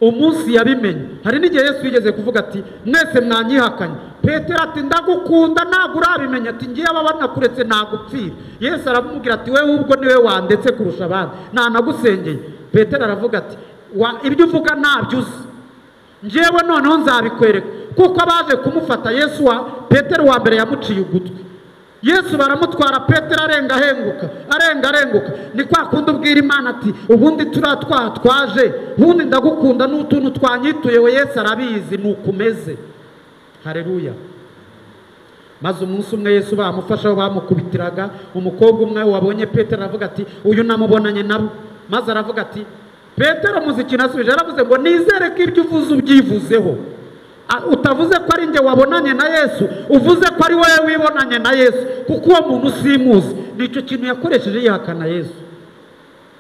umunsi yabimenye, hari n'igihe Yesu yigeze kuvuga ati mwese mwanyihakanye. Petero ati ndagukunda ntabwo urabimenya, ati ngiye aba banakuretse nagupfira. Yesu aramubwira ati wewe ubwo niwe wandetse kurusha abandi, ntanagusengeye. Petero aravuga ati ibyo uvuga ntabyo uzi, njyewe noneho nzabikwereka. Kuko abaje kumufata Yesu wa Petero wa mbere yamuciye ugutwi. Yesu baramutwara, Petero arenga ahenguka, arenga arenguka. Ni kwa kundi ubwira Imana ati ubundi twaje, ubundi ndagukunda n'utuntu twanyituye we. Yesu arabizi nukumeze. Haleluya. Maze umunsi umwe Yesu bamufasha aho bamukubitiraga, umukobwa umwe wabonye Petero aravuga ati uyu namubonanye nabo. Maze aravuga ati Petero muziki nasubije, aravuze ngo nizere ko ibyo uvuze ubyivuzeho. Utavuze ko ari njye wabonanye na Yesu, uvuze ko ari wowe wibonanye na Yesu, kuko uwo muntu simuzi. Nicyo kintu yakoresheje yihakana Yesu.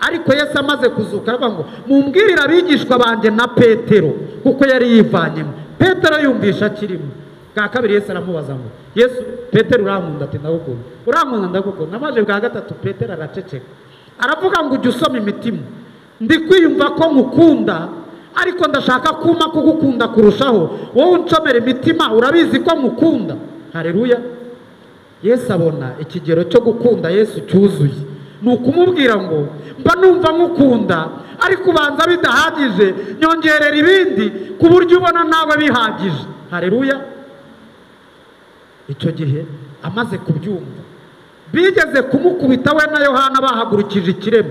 Ariko Yesu amaze kuzuka aravuga ngo mumbwirire abigishwa banjye na Petero, kuko yari yivanyemo. Petero yumvisha akirimo. Bwa kabiri Yesu aramubaza ngo Yesu, Petero urankunda? Ati ndagukunda. Urankunda? Ndagukunda. Amaze bwa gatatu Petero araceceka, aravuga ngo ujye usoma imitima, ndi kwiyumva ko nkukunda, ariko ndashaka kuma kugukunda kurushaho, wowe uncomera imitima urabizi ko nkukunda. Haleluya. Yesu abona ikigero cyo gukunda Yesu cyuzuye, ni ukumubwira ngo mba numva nkukunda ariko ubanza bidahagije, nyongerera ibindi ku buryo ubona nawe bihagije. Haleluya. Icyo gihe amaze kubyumva, bigeze kumukubita we na Yohana bahagurukije ikirema,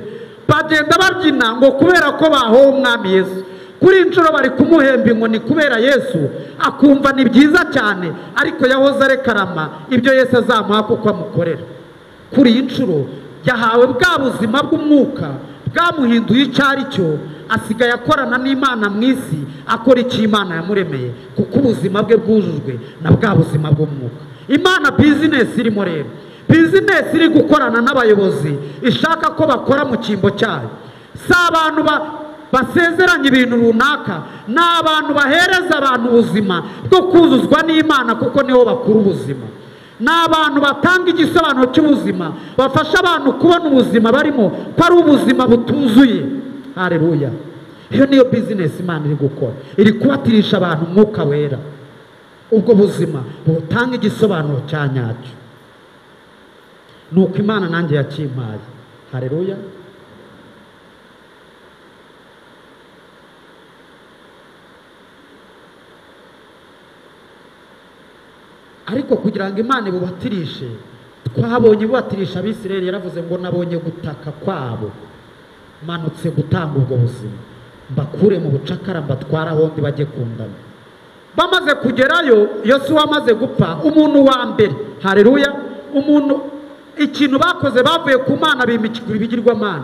bagenda babyina ngo kubera ko bahowe umwami Yesu. Kuri inshuro bari kumuhemba inkoni kubera Yesu, akumva ni byiza cyane, ariko yahoze arekarama ibyo Yesu azamuha kuko amukorera. Kuri inshuro yahawe bwa buzima bw'umwuka bwamuhinduye icyo ari cyo, asigaye akorana n'Imana mu isi, akora icyo Imana yamuremeye, kuko ubuzima bwe bwujujwe na bwa buzima bw'umwuka. Imana bizinesi irimo rero, bizinesi iri gukorana n'abayobozi ishaka ko bakora mu cyimbo cyayo. Si abantu basezeranye ibintu runaka, ni abantu bahereza abantu ubuzima bwo kuzuzwa n'Imana, kuko niho bakura ubuzima. Ni abantu batanga igisobanuro cy'ubuzima, bafasha abantu kubona ubuzima barimo ko ari ubuzima butuzuye. Haleluya. Iyo niyo bizinesi Imana iri gukora, iri kubatirisha abantu umwuka wera, ubwo buzima butanga igisobanuro cya nyacyo. Nuko Imana nanjye yakimpaye. Haleluya. Ariko kugira ngo Imana ibubatirishe, twabonye ibubatirisha Abisirayeli, yaravuze ngo nabonye gutaka kwabo, manutse gutanga ubwo buzima, mbakure mu bucakara mbatwara aho ndi bajye kundana. Bamaze kugerayo, Yosuwa amaze gupfa, umuntu wa mbere, haleluya, umuntu ikintu bakoze bavuye ku Mana bimikira ibigirwamana.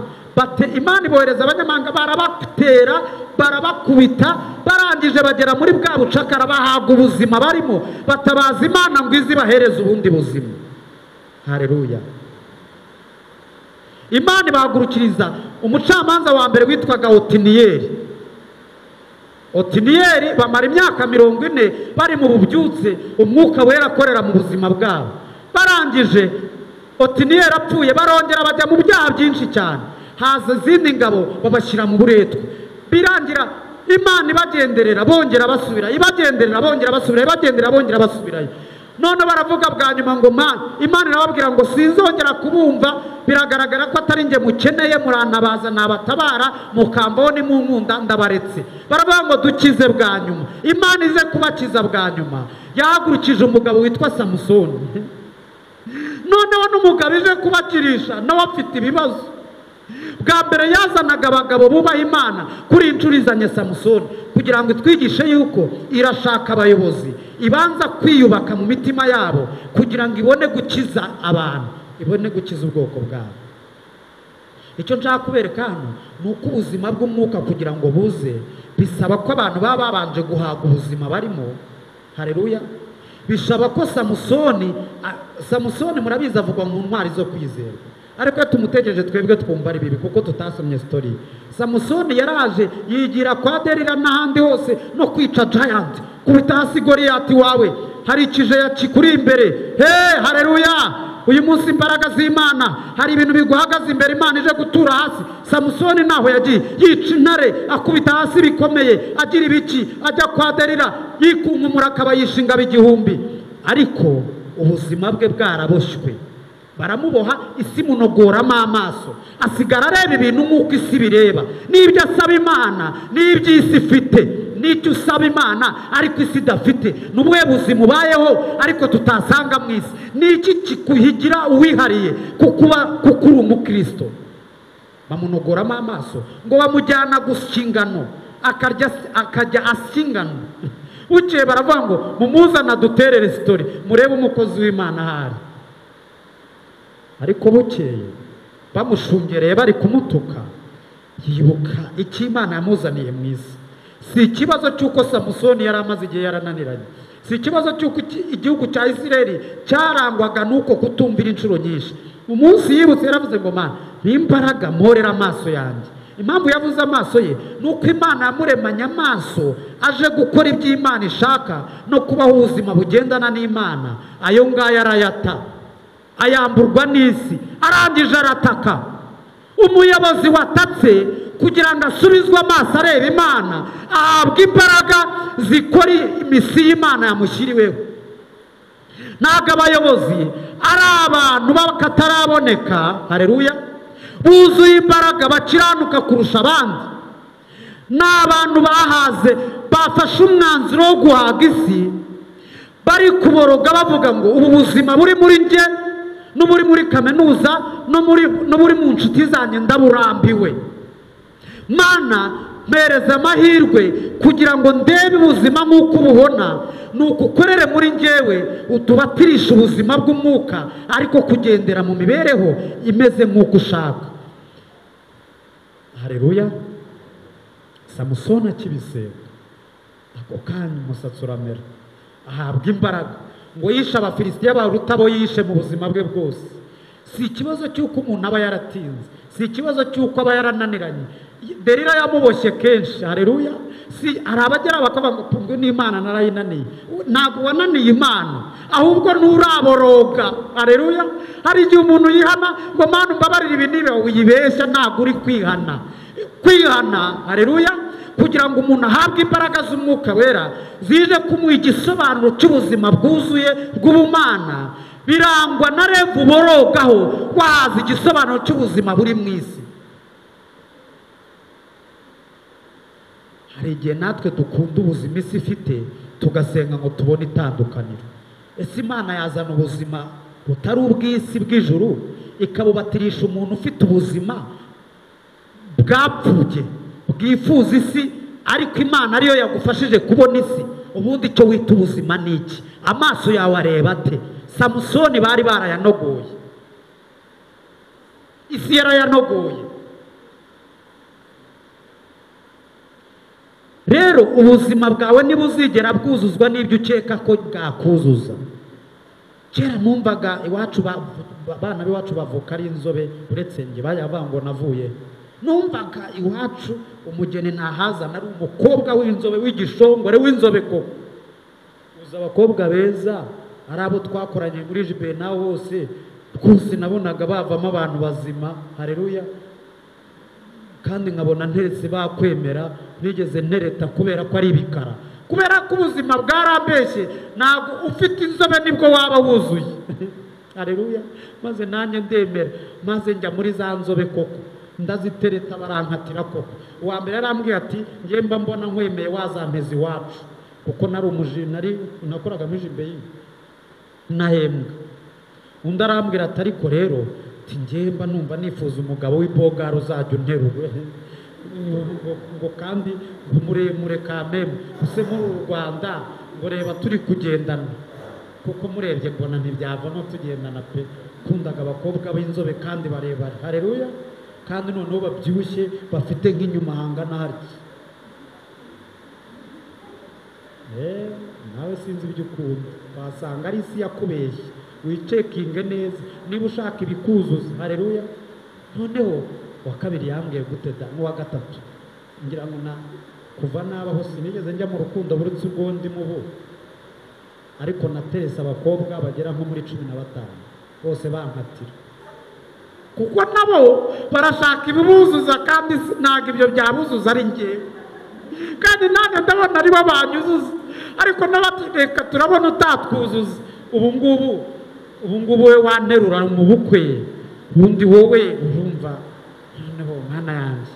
Imana ibohereza abanyamahanga, barabatera, barabakubita, barangije bagera muri bwa bucakara, bahabwa ubuzima barimo, batabaza Imana ngo ize ibahereze ubundi buzima. Haleluya. Imana ibahagurukiriza umucamanza wa mbere witwaga Otiniyeli. Otiniyeli bamara imyaka 40 bari mu bubyutse, umwuka wera akorera mu buzima bwabo. Barangije Otiniyeli apfuye, barongera bajya mu byaha byinshi cyane, haza izindi ngabo babashyira mu buretwa. Birangira Imana ibagenderera, bongera basubira, ibagenderera, bongera basubira, ibagenderera, bongera basubirayo. None baravuga bwa nyuma ngo Mana, Imana irababwira ngo sinzongera kubumva, biragaragara ko atari nge mukeneye, murantabaza nabatabara, mukambone mu nkunda ndabaretse. Baravuga ngo dukize bwa nyuma. Imana ize kubakiza bwa nyuma, yahagurukije umugabo witwa Samusoni. Noneho n'umugabo ije kubakirisha nawe afite ibibazo. Bwa mbere yazanaga abagabo bubaha Imana, kuri inshuro izanye Samusoni kugira ngo itwigishe yuko irashaka abayobozi ibanza kwiyubaka mu mitima yabo kugira ngo ibone gukiza abantu, ibone gukiza ubwoko bwabo. Icyo nshaka kubereka hano ni uko ubuzima bw'umwuka kugira ngo buze bisaba ko abantu baba babanje guhaga ubuzima barimo. Haleluya. Bisaba ko Samusoni, Samusoni murabizi avugwa mu ntwari zo kwizerwa, ariko tumutegereje twebwe twumva ari bibi kuko tutasomye story. Samusoni yaraje yigira kwa Delila n'ahandi hose no kwica giant, kubita hasi Goliyati wawe, hari ikije kikuri imbere. He, haleluya. Uyu munsi imbaraga z'Imana, hari ibintu biguhagaze imbere, Imana ije gutura hasi. Samusoni naho yagiye yica intare, akubita hasi bikomeye, agira ibiki, ajya kwa Delila, yikunkumura akaba yishinga 1000, ariko ubuzima bwe bwaraboshywe. Baramuboha, isi munogoramo amaso, asigara areba ibintu nk'uko isi bireba. N'ibyo asaba Imana n'ibyo isi ifite, n'icyo usaba Imana ariko isi idafite, n'ubuhe buzima ubayeho ariko tutasanga mu isi. N'iki kikuhigira uwihariye kukuba kuko uri umukristo? Bamunogoramo amaso ngo bamujyana gusya ingano, akajya asya ingano. Bukeye baravuga ngo mumuzana duterere story, murebe umukozi w'Imana ahari. Ariko bukeye bamushungereye bari kumutuka, yibuka icyo Imana yamuzaniye mu isi. Si ikibazo cy'uko Samusoni yari amaze igihe yarananiranye, si ikibazo cy'uko igihugu cya Isirayeli cyarangwaga n'uko kutumvira inshuro nyinshi. Umunsi yibutse yaravuze ngo Mana, n'imbaraga mporera amaso yanjye. Impamvu yavuze amaso ye ni uko Imana yamuremanye amaso aje gukora ibyo Imana ishaka no kubaho ubuzima bugendana n'Imana. Ayo ngayo arayata, ayamburwa n'isi, arangije arataka. Umuyobozi watatse kugira ngo asubizwe amaso areba Imana, ahabwa imbaraga zikora imisi y'Imana yamushyiriweho. Ntabwo abayobozi ari abantu bakataraboneka, haleluya, buzuye imbaraga bakiranuka kurusha abandi. Ni abantu bahaze, bafashe umwanzuro wo guhaga isi, bari kuboroga bavuga ngo ubu buzima buri muri njye n'uburi muri kaminuza n'uburi mu nshuti zanjye ndaburambiwe. Mana, mpereza amahirwe kugira ngo ndebe ubuzima nk'uko ububona, nuko ukorere muri njyewe utubatirisha ubuzima bw'umwuka, ariko kugendera mu mibereho imeze nk'uko ushaka. Haleluya. Samusoni akibisenga ako kanya umusatsi uramera, ahabwa imbaraga ngo yishe Abafilisitiya baruta abo yishe mu buzima bwe bwose. Si ikibazo cy'uko umuntu aba yaratinze, si ikibazo cy'uko aba yarananiranye. Delila yamuboshye kenshi, haleluya. Si hari abagera bakavuga ngo tungo n'Imana narayinaniye. Ntabwo wananiye Imana, ahubwo nturaboroga. Haleluya. Hari igihe umuntu yihana ngo Mana umbabarire ibi niba uyibeshya, ntabwo uri kwihana. Kwihana, haleluya, kugira ngo umuntu ahabwe imbaraga z'umwuka wera zije kumuha igisobanuro cy'ubuzima bwuzuye bw'ubumana, birangwa na revu borogaho wazi igisobanuro cy'ubuzima buri mu isi. Hari igihe natwe dukunda ubuzima isi ifite tugasenga ngo tubone itandukaniro. Ese Imana yazana ubuzima butari ubw'isi bw'ijuru ikabubatirisha umuntu ufite ubuzima bwapfuye bwifuza isi, ariko Imana ariyo yagufashije kubona isi? Ubundi icyo wita ubuzima ni iki? Amaso yawe areba ate? Samusoni bari barayanogoye, isi yarayanogoye. Rero ubuzima bwawe ntibuzigera bwuzuzwa n'ibyo ukeka ko bwakuzuza. Kera numvaga iwacu abana b'iwacu bavuka ari inzobe, uretse njye bayavuga ngo navuye. Numvaga iwacu umugeni ntahazana ari umukobwa w'inzobe w'igishongore w'inzobe koko. Uza abakobwa beza ari abo twakoranye muri jipe nawe bose rwose nabonaga bavamo abantu bazima, haleluya. Kandi nkabona nteretse bakwemera, nigeze ntereta kubera ko ari ibikara. Kubera ko ubuzima bwarambeshye, ntabwo ufite inzobe nibwo waba wuzuye. Haleluya. Maze nanjye ndemera, maze njya muri za nzobe koko, ndazitereta barankatira koko. Uwa mbere yarambwiye ati njye mba mbona nkwemeye wazampeza iwacu, kuko nari umuji, nari nakoraga muri jibeyi nahembwa. Undi arambwira ati ariko rero njye mba numva nifuza umugabo w'ibogara uzajya unterura ngo kandi ngo muremure kameme, use muri uru Rwanda ngo reba turi kugendana, kuko murebye mbona ntibyavamo tugendana pe. Kundaga abakobwa b'inzobe kandi barebare. Haleluya. Kandi noneho babyibushye bafite nk'inyuma hangana harya. Nawe sinzi ibyo ukunda, wasanga ari isi yakubeshye. Wicekinge neza niba ushaka ibikuzuza. Haleluya. Noneho wa kabiri yambwiye gute da, n'uwa gatatu ngira ngo na kuva nabaho sinigeze njya mu rukundo buretse ubwo ndimo ubu, ariko naterese abakobwa bagera nko muri 15 bose bankatira, kuko nabo barashaka ibibuzuza kandi ntabwo ibyo byabuzuza ari njyewe, kandi nanjye ndabona aribo banyuzuza, ariko n'abatireka turabona utatwuzuza. Ubu ngubu we wanterura mu bukwe, ubundi wowe urumva noneho mwana yanjye.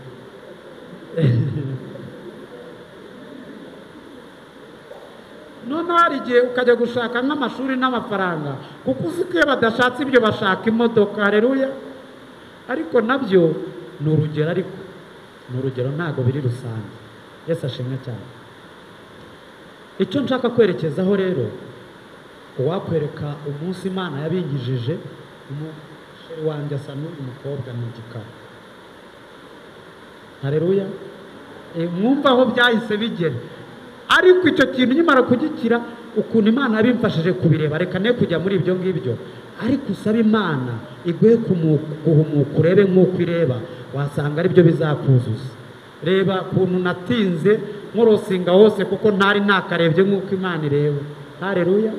Noneho hari igihe ukajya gushaka nk'amashuri n'amafaranga, kuko uzi ko iyo badashatse ibyo bashaka imodoka. Haleluya. Ariko nabyo ni urugero, ariko ni urugero ntabwo biri rusange. Yesu ashimwe cyane. Icyo nshaka kwerekezaho rero, uwakwereka umunsi Imana yabingijije, umusheri wanjye asa n'uyu mukobwa ni igikara. Haleluya. Mwumva aho byahise bigera. Ariko icyo kintu nyimara kugikira, ukuntu Imana yabimfashije kubireba, reka ne kujya muri ibyo ngibyo, ariko usaba Imana iguhe guhumuka urebe nk'uko ireba, wasanga ari byo bizakuzuza. Reba ukuntu natinze nkorosinga hose kuko ntari nakarebye nk'uko Imana ireba. Haleluya.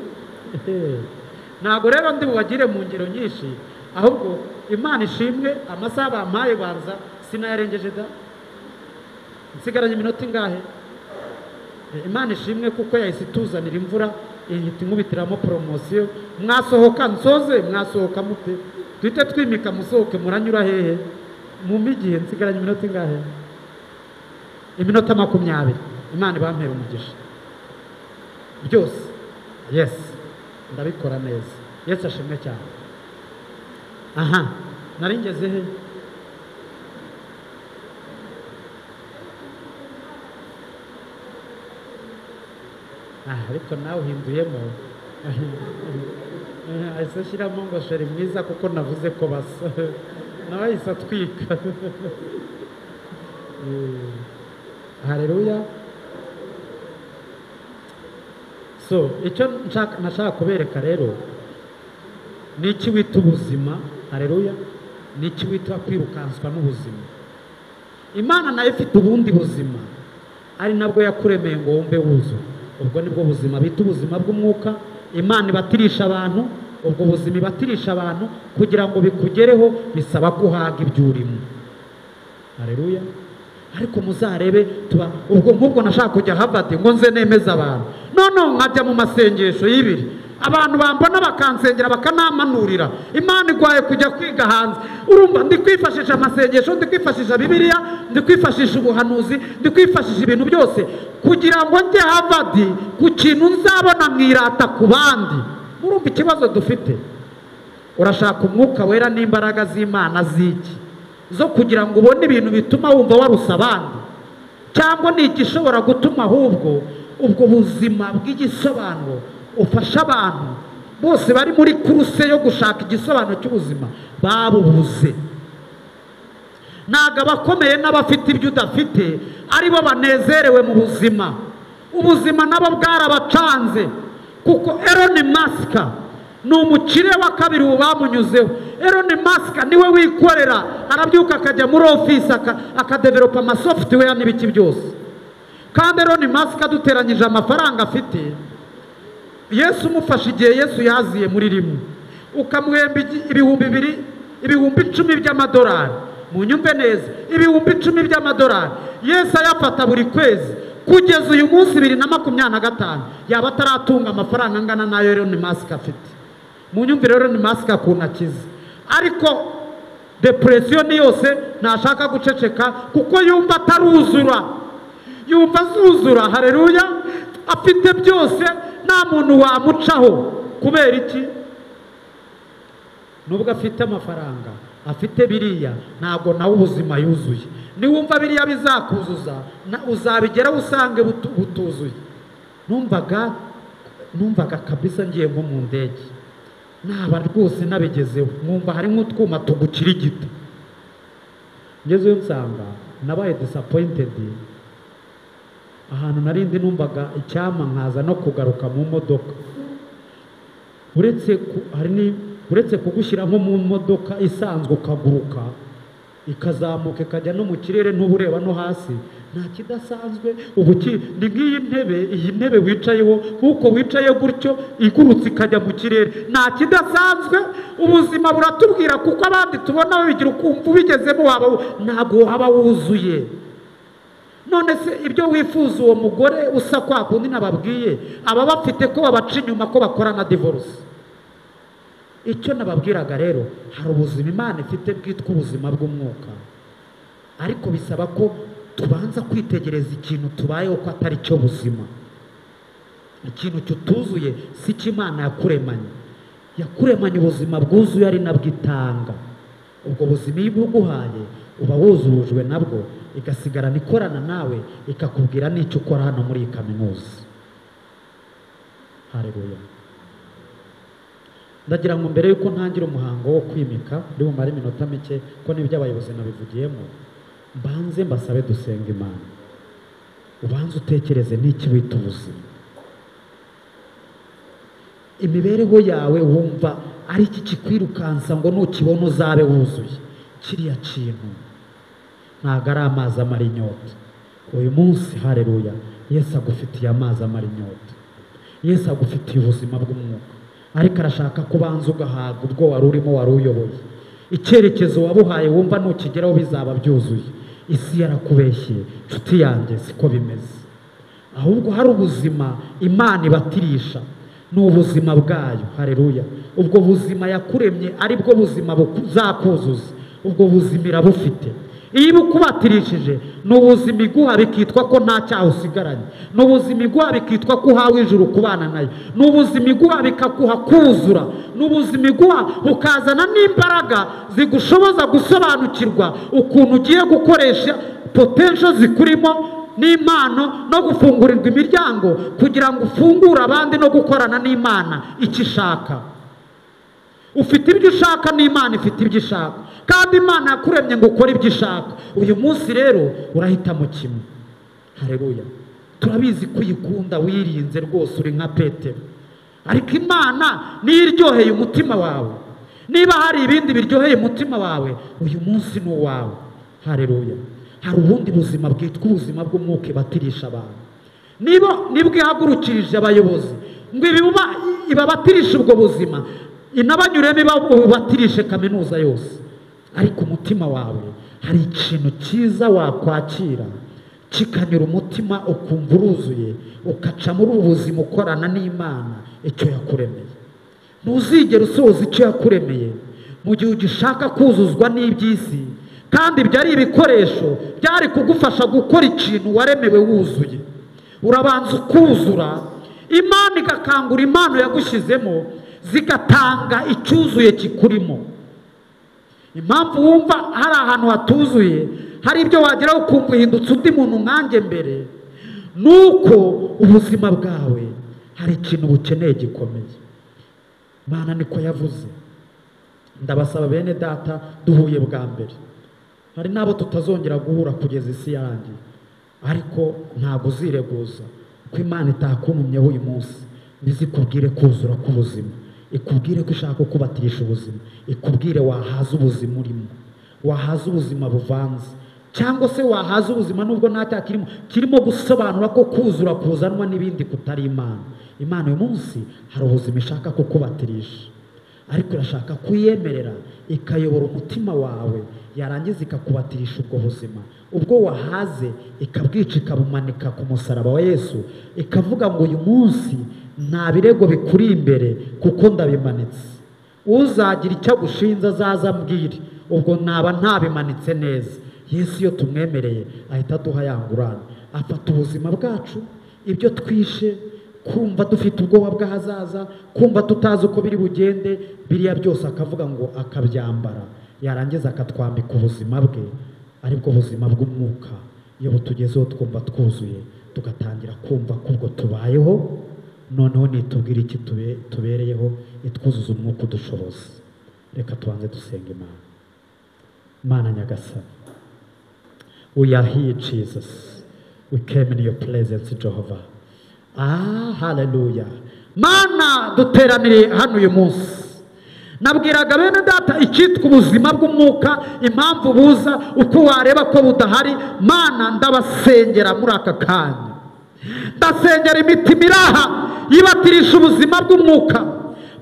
Ntabwo rero ndi bubagire mu ngero nyinshi, ahubwo Imana ishimwe amasaha bampaye banza sinayarengeje da. Nsigaranye iminota ingahe? Imana ishimwe kuko yahise ituzanira imvura ihita inkubitiramo poromosiyo. Mwasohoka nsoze, mwasohoka mute? Duhite twimika musohoke, muranyura hehe? Mu migihe nsigaranye iminota ingahe? Iminota 20. Imana ibampera umugisha byose. Yes, ndabikora neza. Yesu ashimwe cyane. Aha nari ngeze he? Ariko nawe uhinduyemo ahise ashyiramo ngo sheri mwiza kuko navuze ko basa, nawe ahise atwika. Haleluya. So icyo nashaka kubereka rero ni iki wita ubuzima. Haleluya. Ni iki wita kwirukanswa n'ubuzima. Imana nayo ifite ubundi buzima, ari nabwo yakuremeye ngo wumve wuzuye. Ubwo nibwo buzima bita ubuzima bw'umwuka. Imana ibatirisha abantu, ubwo buzima ibatirisha abantu kugira ngo bikugereho bisaba kuhaga ibyo urimo. Haleluya. Ariko muzarebe tuba ubwo nk'ubwo nashaka kujya Harvard ngo nze nemeza abantu, none nkajya mu masengesho y'ibiri, abantu bambona bakansengera bakanamanurira. Imana igwaye kujya kwiga hanze. Urumva ndi kwifashisha amasengesho, ndi kwifashisha Bibiliya, ndi kwifashisha ubuhanuzi, ndi kwifashisha ibintu byose kugira ngo njye Harvard ku kintu nzabona mwirata ku bandi. Urumva ikibazo dufite? Urashaka umwuka wera n'imbaraga z'Imana ziki zo kugira ngo ubone ibintu bituma wumva warusa abandi, cyangwa ni igishobora gutuma ahubwo ubwo buzima bw'igisobanuro ufasha abantu bose bari muri kuruse yo gushaka igisobanuro cy'ubuzima babubuze. Ntabwo abakomeye n'abafite ibyo udafite aribo banezerewe mu buzima. Ubuzima nabo bwarabacanze, kuko Elon Musk ni umukire wa kabiri ubu bamunyuzeho. Elon Musk niwe wikorera, arabyuka akajya muri office akadevelopa ama software n'ibiki byose. Kandi Elon Musk aduteranyije amafaranga afite, Yesu umufasha igihe Yesu yaziye muri rimwe ukamuhemba 2000, 10,000 by'amadolari. Munyumve neza, 10,000 by'amadolari Yesu ayafata buri kwezi. Kugeza uyu munsi 2025 yaba ataratunga amafaranga angana nayo Elon Musk afite. Munyumvire Elon Musk akuntu akize, ariko depression ni yose, ntashaka guceceka kuko yumva ataruzura, yumva azuzura. Haleluya, afite byose, nta muntu wamucaho. Kubera iki? Nubwo afite amafaranga, afite biriya, ntabwo nawe ubuzima yuzuye. Niwumva biriya bizakuzuza, uzabigeraho usange butuzuye. Numvaga kabisa ngiye nko mu ndege, naba rwose nabigezeho, nkumva hari nk'utwuma tugukirigita. Ngezeyo nsanga nabaye disappointed. Ahantu narindi numvaga icyama nkaza no kugaruka mu modoka. Uretse kugushyira nko mu modoka isanzwe ukaguruka, ikazamuka ikajya no mu kirere ntubureba no hasi, nta kidasanzwe. Ubu ni nk'iyi ntebe, iyi ntebe wicayeho, nkuko wicaye gutyo igurutse ikajya mu kirere, nta kidasanzwe. Ubuzima buratubwira, kuko abandi tubona babigira ukumva ubigezemo waba ntabwo waba wuzuye. None se ibyo wifuza uwo mugore usa kwa kundi nababwiye, aba bafite ko babaca inyuma, ko bakora na divorce. Icyo nababwiraga rero, hari ubuzima Imana ifite bwitwa ubuzima bw'umwuka, ariko bisaba ko tubanza kwitegereza ikintu tubayeho ko atari cyo buzima. Ikintu kituzuye si cyo Imana yakuremanye. Yakuremanye ubuzima bwuzuye ari nabwo itanga. Ubwo buzima iyo ibuguhaye uba wuzujwe nabwo, igasigarana ikorana nawe, ikakubwira n'icyo ukora hano muri iyi kaminuza. Haleluya. Ndagira ngo mbere yuko ntangira umuhango wo kwimika, ndi bumare iminota mike ko n'ibyo abayobozi nabivugiyemo, mbanze mbasabe dusenga Imana. Ubanze utekereze n'iki wita ubuzima. Imibereho yawe wumva ari iki kikwirukansa ngo nukibona uzabe wuzuye? Kiriya kintu ntabwo ari amazi amara inyota. Uyu munsi haleluya, Yesu agufitiye amazi amara inyota. Yesu agufitiye ubuzima bw'umwuka, ariko arashaka kubanza ugahaga ubwo wari urimo, wari uyoboye. Icyerekezo wabuhaye wumva nukigeraho bizaba byuzuye. Isi yarakubeshye nshuti yanjye, siko bimeze. Ahubwo hari ubuzima Imana ibatirisha, ni ubuzima bwayo. Haleluya. Ubwo buzima yakuremye ari bwo buzima buzakuzuza, ubwo buzima irabufite. Iyo ibukubatirishije ni ubuzima iguha bikitwa ko nta cyaha usigaranye, ni ubuzima iguha bikitwa ko uhawe ijuru kubana nayo, ni ubuzima iguha bikaguha kuzura, ni ubuzima iguha bukazana n'imbaraga zigushoboza gusobanukirwa ukuntu ugiye gukoresha potential zikurimo n'impano, no gufungurirwa imiryango kugira ngo ufungure abandi no gukorana n'Imana icyo ishaka. Ufite ibyo ushaka n'Imana ifite ibyo ishaka, kandi Imana yakuremye ngo ukore ibyo ishaka. Uyu munsi rero urahitamo kimwe. Haleluya. Turabizi ko uyikunda, wirinze rwose, uri nka Petero, ariko Imana niyo iryoheye umutima wawe. Niba hari ibindi biryoheye umutima wawe, uyu munsi ni uwawe. Haleluya. Hari ubundi buzima bwitwa ubuzima bw'umwuka ibatirisha abantu. Nibwo ihagurukirije abayobozi ngo ibabatirishe ubwo buzima, inabanyuremo ibabatirishe kaminuza yose. Ariko umutima wawe hari ikintu cyiza wakwakira kikanyura umutima, ukumva uruzuye, ukaca muri ubu buzima ukorana n'Imana icyo yakuremeye. Ntuzigere usohoza icyo yakuremeye mu gihe ugishaka kuzuzwa n'iby'isi, kandi byari ibikoresho byari kugufasha gukora ikintu waremewe wuzuye. Urabanza ukuzura, Imana igakangura impano yagushyizemo, zigatanga icyuzuye kikurimo. Impamvu wumva hari ahantu hatuzuye, hari ibyo wageraho ukumva uhindutse undi muntu nkanjye mbere, nuko ubuzima bwawe hari ikintu bukeneye gikomeye. Imana niko yavuze. Ndabasaba bene data, duhuye bwa mbere, hari n'abo tutazongera guhura kugeza isi yarangiye, ariko ntabwo uzireguza ko Imana itakuntumyeho uyu munsi ntizikubwire kuzura k'ubuzima, ikubwire ko ishaka kubatirisha ubuzima, ikubwire wahaza ubuzima urimo, wahaza ubuzima buvanze, cyangwa se wahaza ubuzima nubwo nta cyaha kirimo, kirimo gusobanura ko kuzura kuzanwa n'ibindi kutari Imana. Imana uyu munsi hari ubuzima ishaka kukubatirisha, ariko irashaka kuyemerera ikayobora umutima wawe, Yarangiza ikakubatirisha ubwo buzima, ubwo wahaze ikabwica, ikabumanika ku musaraba wa Yesu, ikavuga ngo uyu munsi nta birego bikuri imbere kuko ndabimanitse. Uzagira icyo agushinza azaza ambwire, ubwo naba ntabimanitse neza. Yesu iyo tumwemereye ahita aduha ya ngurane, afata ubuzima bwacu, ibyo twishe, kumva dufite ubwoba bw'ahazaza, kumva tutazi uko biri bugende, biriya byose akavuga ngo akabyambara, yarangiza akatwambika ubuzima bwe, aribwo buzima bw'umwuka. Iyo butugezeho twumva twuzuye, tugatangira kumva ko ubwo tubayeho. Noneho nitubwira iki tubereyeho, itwuzuza umwuka udushoboza. Reka tubanze dusenga Imana. Mana Nyagasani, we are here, Jesus. We came in your presence, Jehovah. Ah, hallelujah. Mana, duteraniriye hano uyu munsi. Nabwiraga bene data icyitwa ubuzima bw'umwuka, impamvu buza, uko wareba ko budahari. Mana, ndabasengera muri aka kanya, ndasengera imitima iraha yibatirisha ubuzima bw'umwuka,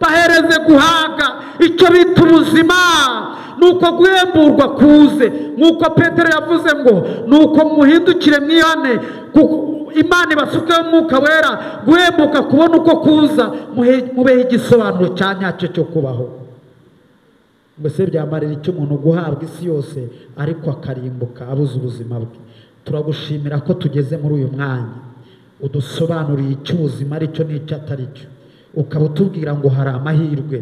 bahereze guhaga icyo bita ubuzima, nuko guhemburwa kuze, nkuko Petero yavuze ngo nuko muhindukire mwihane, Imana ibasukeho umwuka wera, guhembuka kubona uko kuza, mubeho igisobanuro cya nyacyo cyo kubaho. Mbese byamarira icyo umuntu guhabwa isi yose ariko akarimbuka abuze ubuzima bwe? Turagushimira ko tugeze muri uyu mwanya, udusobanuriye icyo ubuzima ari cyo n'icyo atari cyo, ukaba utubwira ngo hari amahirwe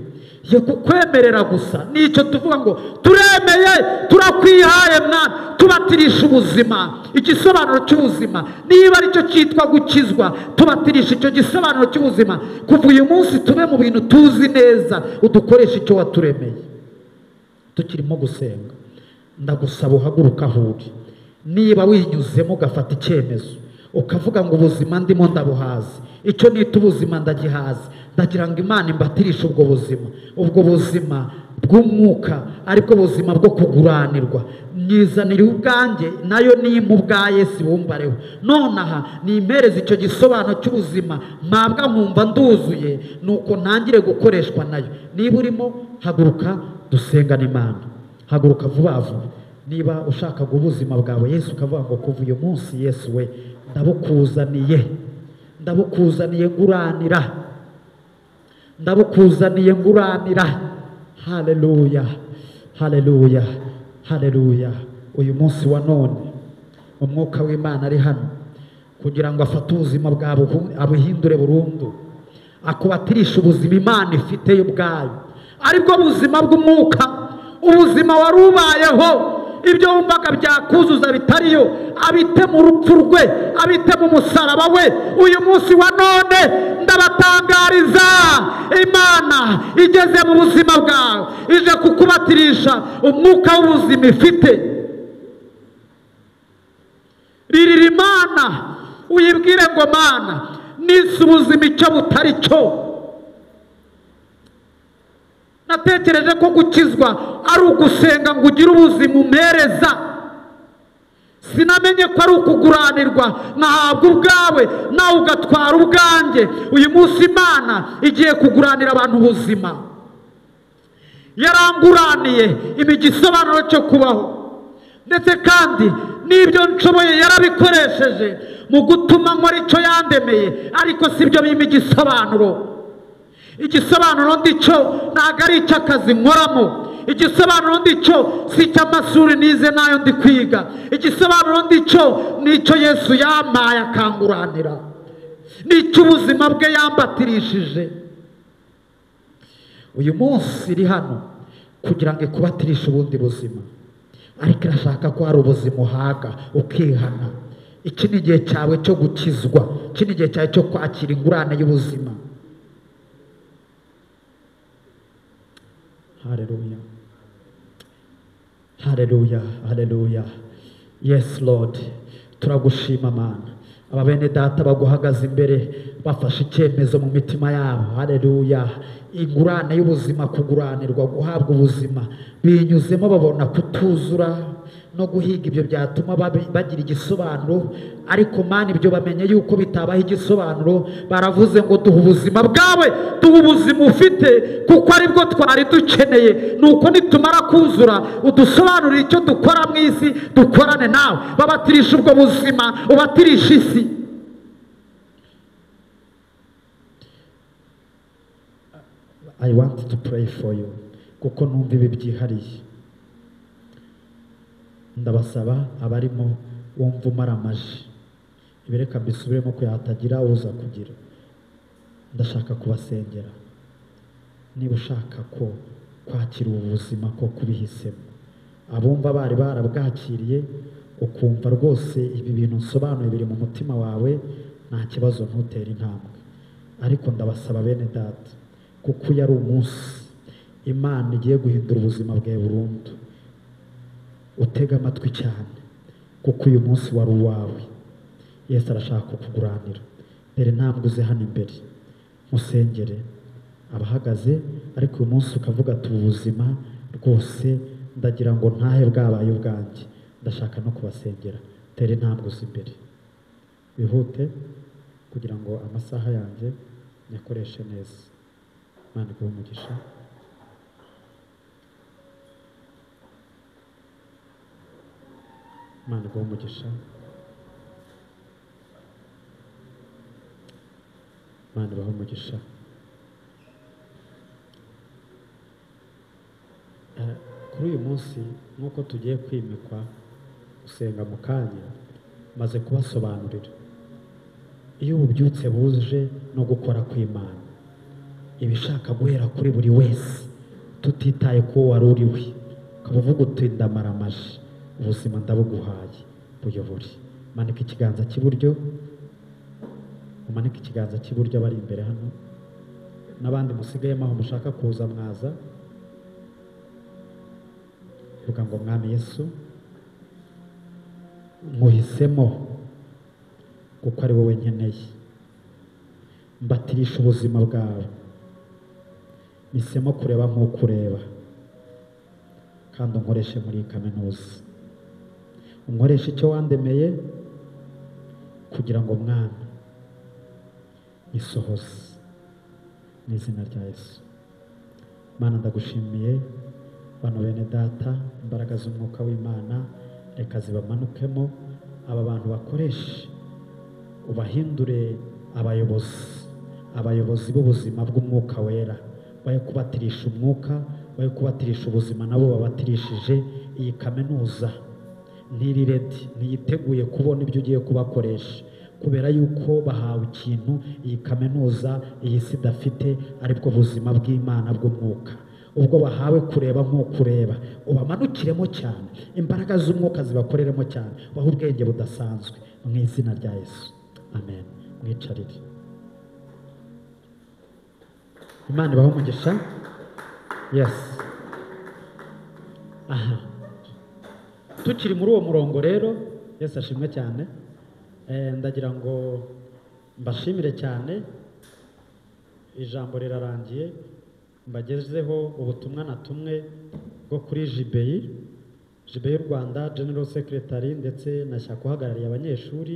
yo kukwemerera gusa. Nicyo tuvuga ngo turemeye, turakwihaye mwana, tubatirisha ubuzima, igisobanuro cy'ubuzima, niba aricyo cyitwa gukizwa, tubatirisha icyo gisobanuro cy'ubuzima. Kuva uyu munsi tube mu bintu tuzi neza, udukoresha icyo waturemeye. Tukirimo gusenga, ndagusaba uhaguruka aho uri, niba winyuzemo ugafata icyemezo ukavuga ngo ubuzima ndimo ndabuhaze, icyo nita ubuzima ndagihaze, ndagira ngo Imana imbatirishe ubwo buzima, ubwo buzima bw'umwuka, aribwo buzima bwo kuguranirwa. Nyizanire ubwanjye, nayo nimpa ubwa Yesu bumbareho. Nonaha nimpereze icyo gisobanuro cy'ubuzima mpabwa nkumva nduzuye, nuko ntangire gukoreshwa nayo. Niba urimo haguruka dusengane Imana, haguruka vuba vuba. Niba ushaka ubuzima bwawe Yesu, ukavuga ngo kuva uyu munsi Yesu we ndabukuzaniye, ndabukuzaniye nguranira, ndabukuzaniye nguranira. Haleluya, haleluya, haleluya. Uyu munsi wa none umwuka w'Imana ari hano kugira ngo afate ubuzima bwawe abuhindure burundu, akubatirisha ubuzima Imana ifite yo ubwayo, aribwo buzima bw'umwuka, ubuzima wari ubayeho, ibyo wumvaga byakuzuza bitariyo, abite mu rupfu rwe, abite mu musaraba we. Uyu munsi wa none ndabatangariza, Imana igeze mu buzima bwawe, ije kukubatirisha umwuka w'ubuzima ifite. Ririra Imana, uyibwire ngo Mana, nise ubuzima icyo butari cyo. Natekereje ko gukizwa ari ugusenga ngo ugire ubuzima umpereza, sinamenye ko ari ukuguranirwa nkahabwa ubwawe nawe ugatwara ubwanjye. Uyu munsi Imana igiye kuguranira abantu ubuzima, yaranguraniye igisobanuro cyo kubaho, ndetse kandi n'ibyo nshoboye yarabikoresheje mu gutuma nkora icyo yandemeye, ariko si byo bimpa igisobanuro. Igisobanuro ndicyo ntabwo ari icy'akazi nkoramo, igisobanuro ndicyo si icy'amashuri nize nayo ndi kwiga, igisobanuro ndicyo nicyo Yesu yampaye akanguranira, n'icy'ubuzima bwe yambatirishije. Uyu munsi iri hano kugira ngo ikubatirishe ubundi buzima, ariko irashaka ko hari ubuzima uhaga ukihana. Iki ni igihe cyawe cyo gukizwa, iki ni igihe cyawe cyo kwakira ingurane y'ubuzima. Haleluya, haleluya, haleluya. Yes Lord, turagushima Mana. Aba bene data baguhagaze imbere bafashe icyemezo mu mitima yabo. Haleluya. Ingurane y'ubuzima, kuguranirwa, guhabwa ubuzima, binyuzemo babona kutuzura, no guhiga ibyo byatuma bagira igisobanuro, ariko Mana ibyo bamenye yuko bitabaho igisobanuro. Baravuze ngo duha ubuzima bwawe, duha ubuzima ufite, kuko aribwo twari dukeneye. Nuko nitumara kuzura udusobanurire icyo dukora mu isi, dukorane nawe. Babatirisha ubwo buzima, ubatirisha isi. I want to pray for you, kuko numva ibi byihariye. Ndabasaba abarimo wumva umaramaje, ibireka mbisubiremo ko yatagira uza kugira. Ndashaka kubasengera. Niba ushaka ko kwakira ubu buzima ko kubihisemo, abumva bari barabwakiriye, ukumva rwose ibi bintu nsobanuye biri mu mutima wawe, nta kibazo, ntutere intambwe. Ariko ndabasaba bene data, kuko uyu ari umunsi Imana igiye guhindura ubuzima bwawe burundu, utega amatwi cyane, kuko uyu munsi wari uwawe. Yesu arashaka kukuguranira. Dore intambwe uze hano imbere musengere abahagaze, ariko uyu munsi ukavuga ati ubu buzima rwose ndagira ngo ntahe bwabaye ubwanjye, ndashaka no kubasengera. Tere intambwe uze imbere, wihute kugira ngo amasaha yanjye nyakoreshe neza. Imana iguhe umugisha. Imana iguhe umugisha. Imana ibahe umugisha. Kuri uyu munsi nk'uko tugiye kwimikwa gusenga mu kanya, maze kubasobanurira iyo ububyutse buje no gukora kw'Imana, ibishaka guhera kuri buri wese tutitaye ko wari uriwe, ukaba uvuga uti ndamaramaje, ubuzima ndabuguhaye, buyobore. Manika ikiganza cy'iburyo, umanike ikiganza cy'iburyo abari imbere hano, n'abandi musigayemo aho mushaka kuza mwaza. Vuga ngo Mwami Yesu, nkuhisemo kuko ari wowe nkeneye, mbatirisha ubuzima bwawe, mpisemo kureba nk'uko ureba, kandi unkoreshe muri kaminuza, unkoreshe icyo wandemeye kugira ngo Mwami isohoze, mu izina rya Yesu. Mana ndagushimiye bano bene data, imbaraga z'umwuka w'Imana reka zibamanukemo, aba bantu bakoreshe, ubahindure abayobozi, abayobozi b'ubuzima bw'umwuka wera, baye kubatirisha umwuka, baye kubatirisha ubuzima nabo babatirishije. Iyi kaminuza ntiri ready, ntiyiteguye kubona ibyo ugiye kubakoresha, kubera yuko bahawe ikintu iyi kaminuza iyi si idafite, aribwo buzima bw'Imana bw'umwuka. Ubwo bahawe kureba nk'uko ureba, ubamanukiremo cyane, imbaraga z'umwuka zibakoreremo cyane, bahe ubwenge budasanzwe, mu izina rya Yesu, amen. Mwicarire. Imana ibahe umugisha. Yes. Aha tukiri muri uwo murongo rero, Yesu ashimwe cyane. Ndagira ngo mbashimire cyane, ijambo rirarangiye, mbagezeho ubutumwa natumwe bwo kuri Jibeyi, Jibeyi y'u Rwanda, General Secretary ndetse na Shyaka uhagarariye abanyeshuri.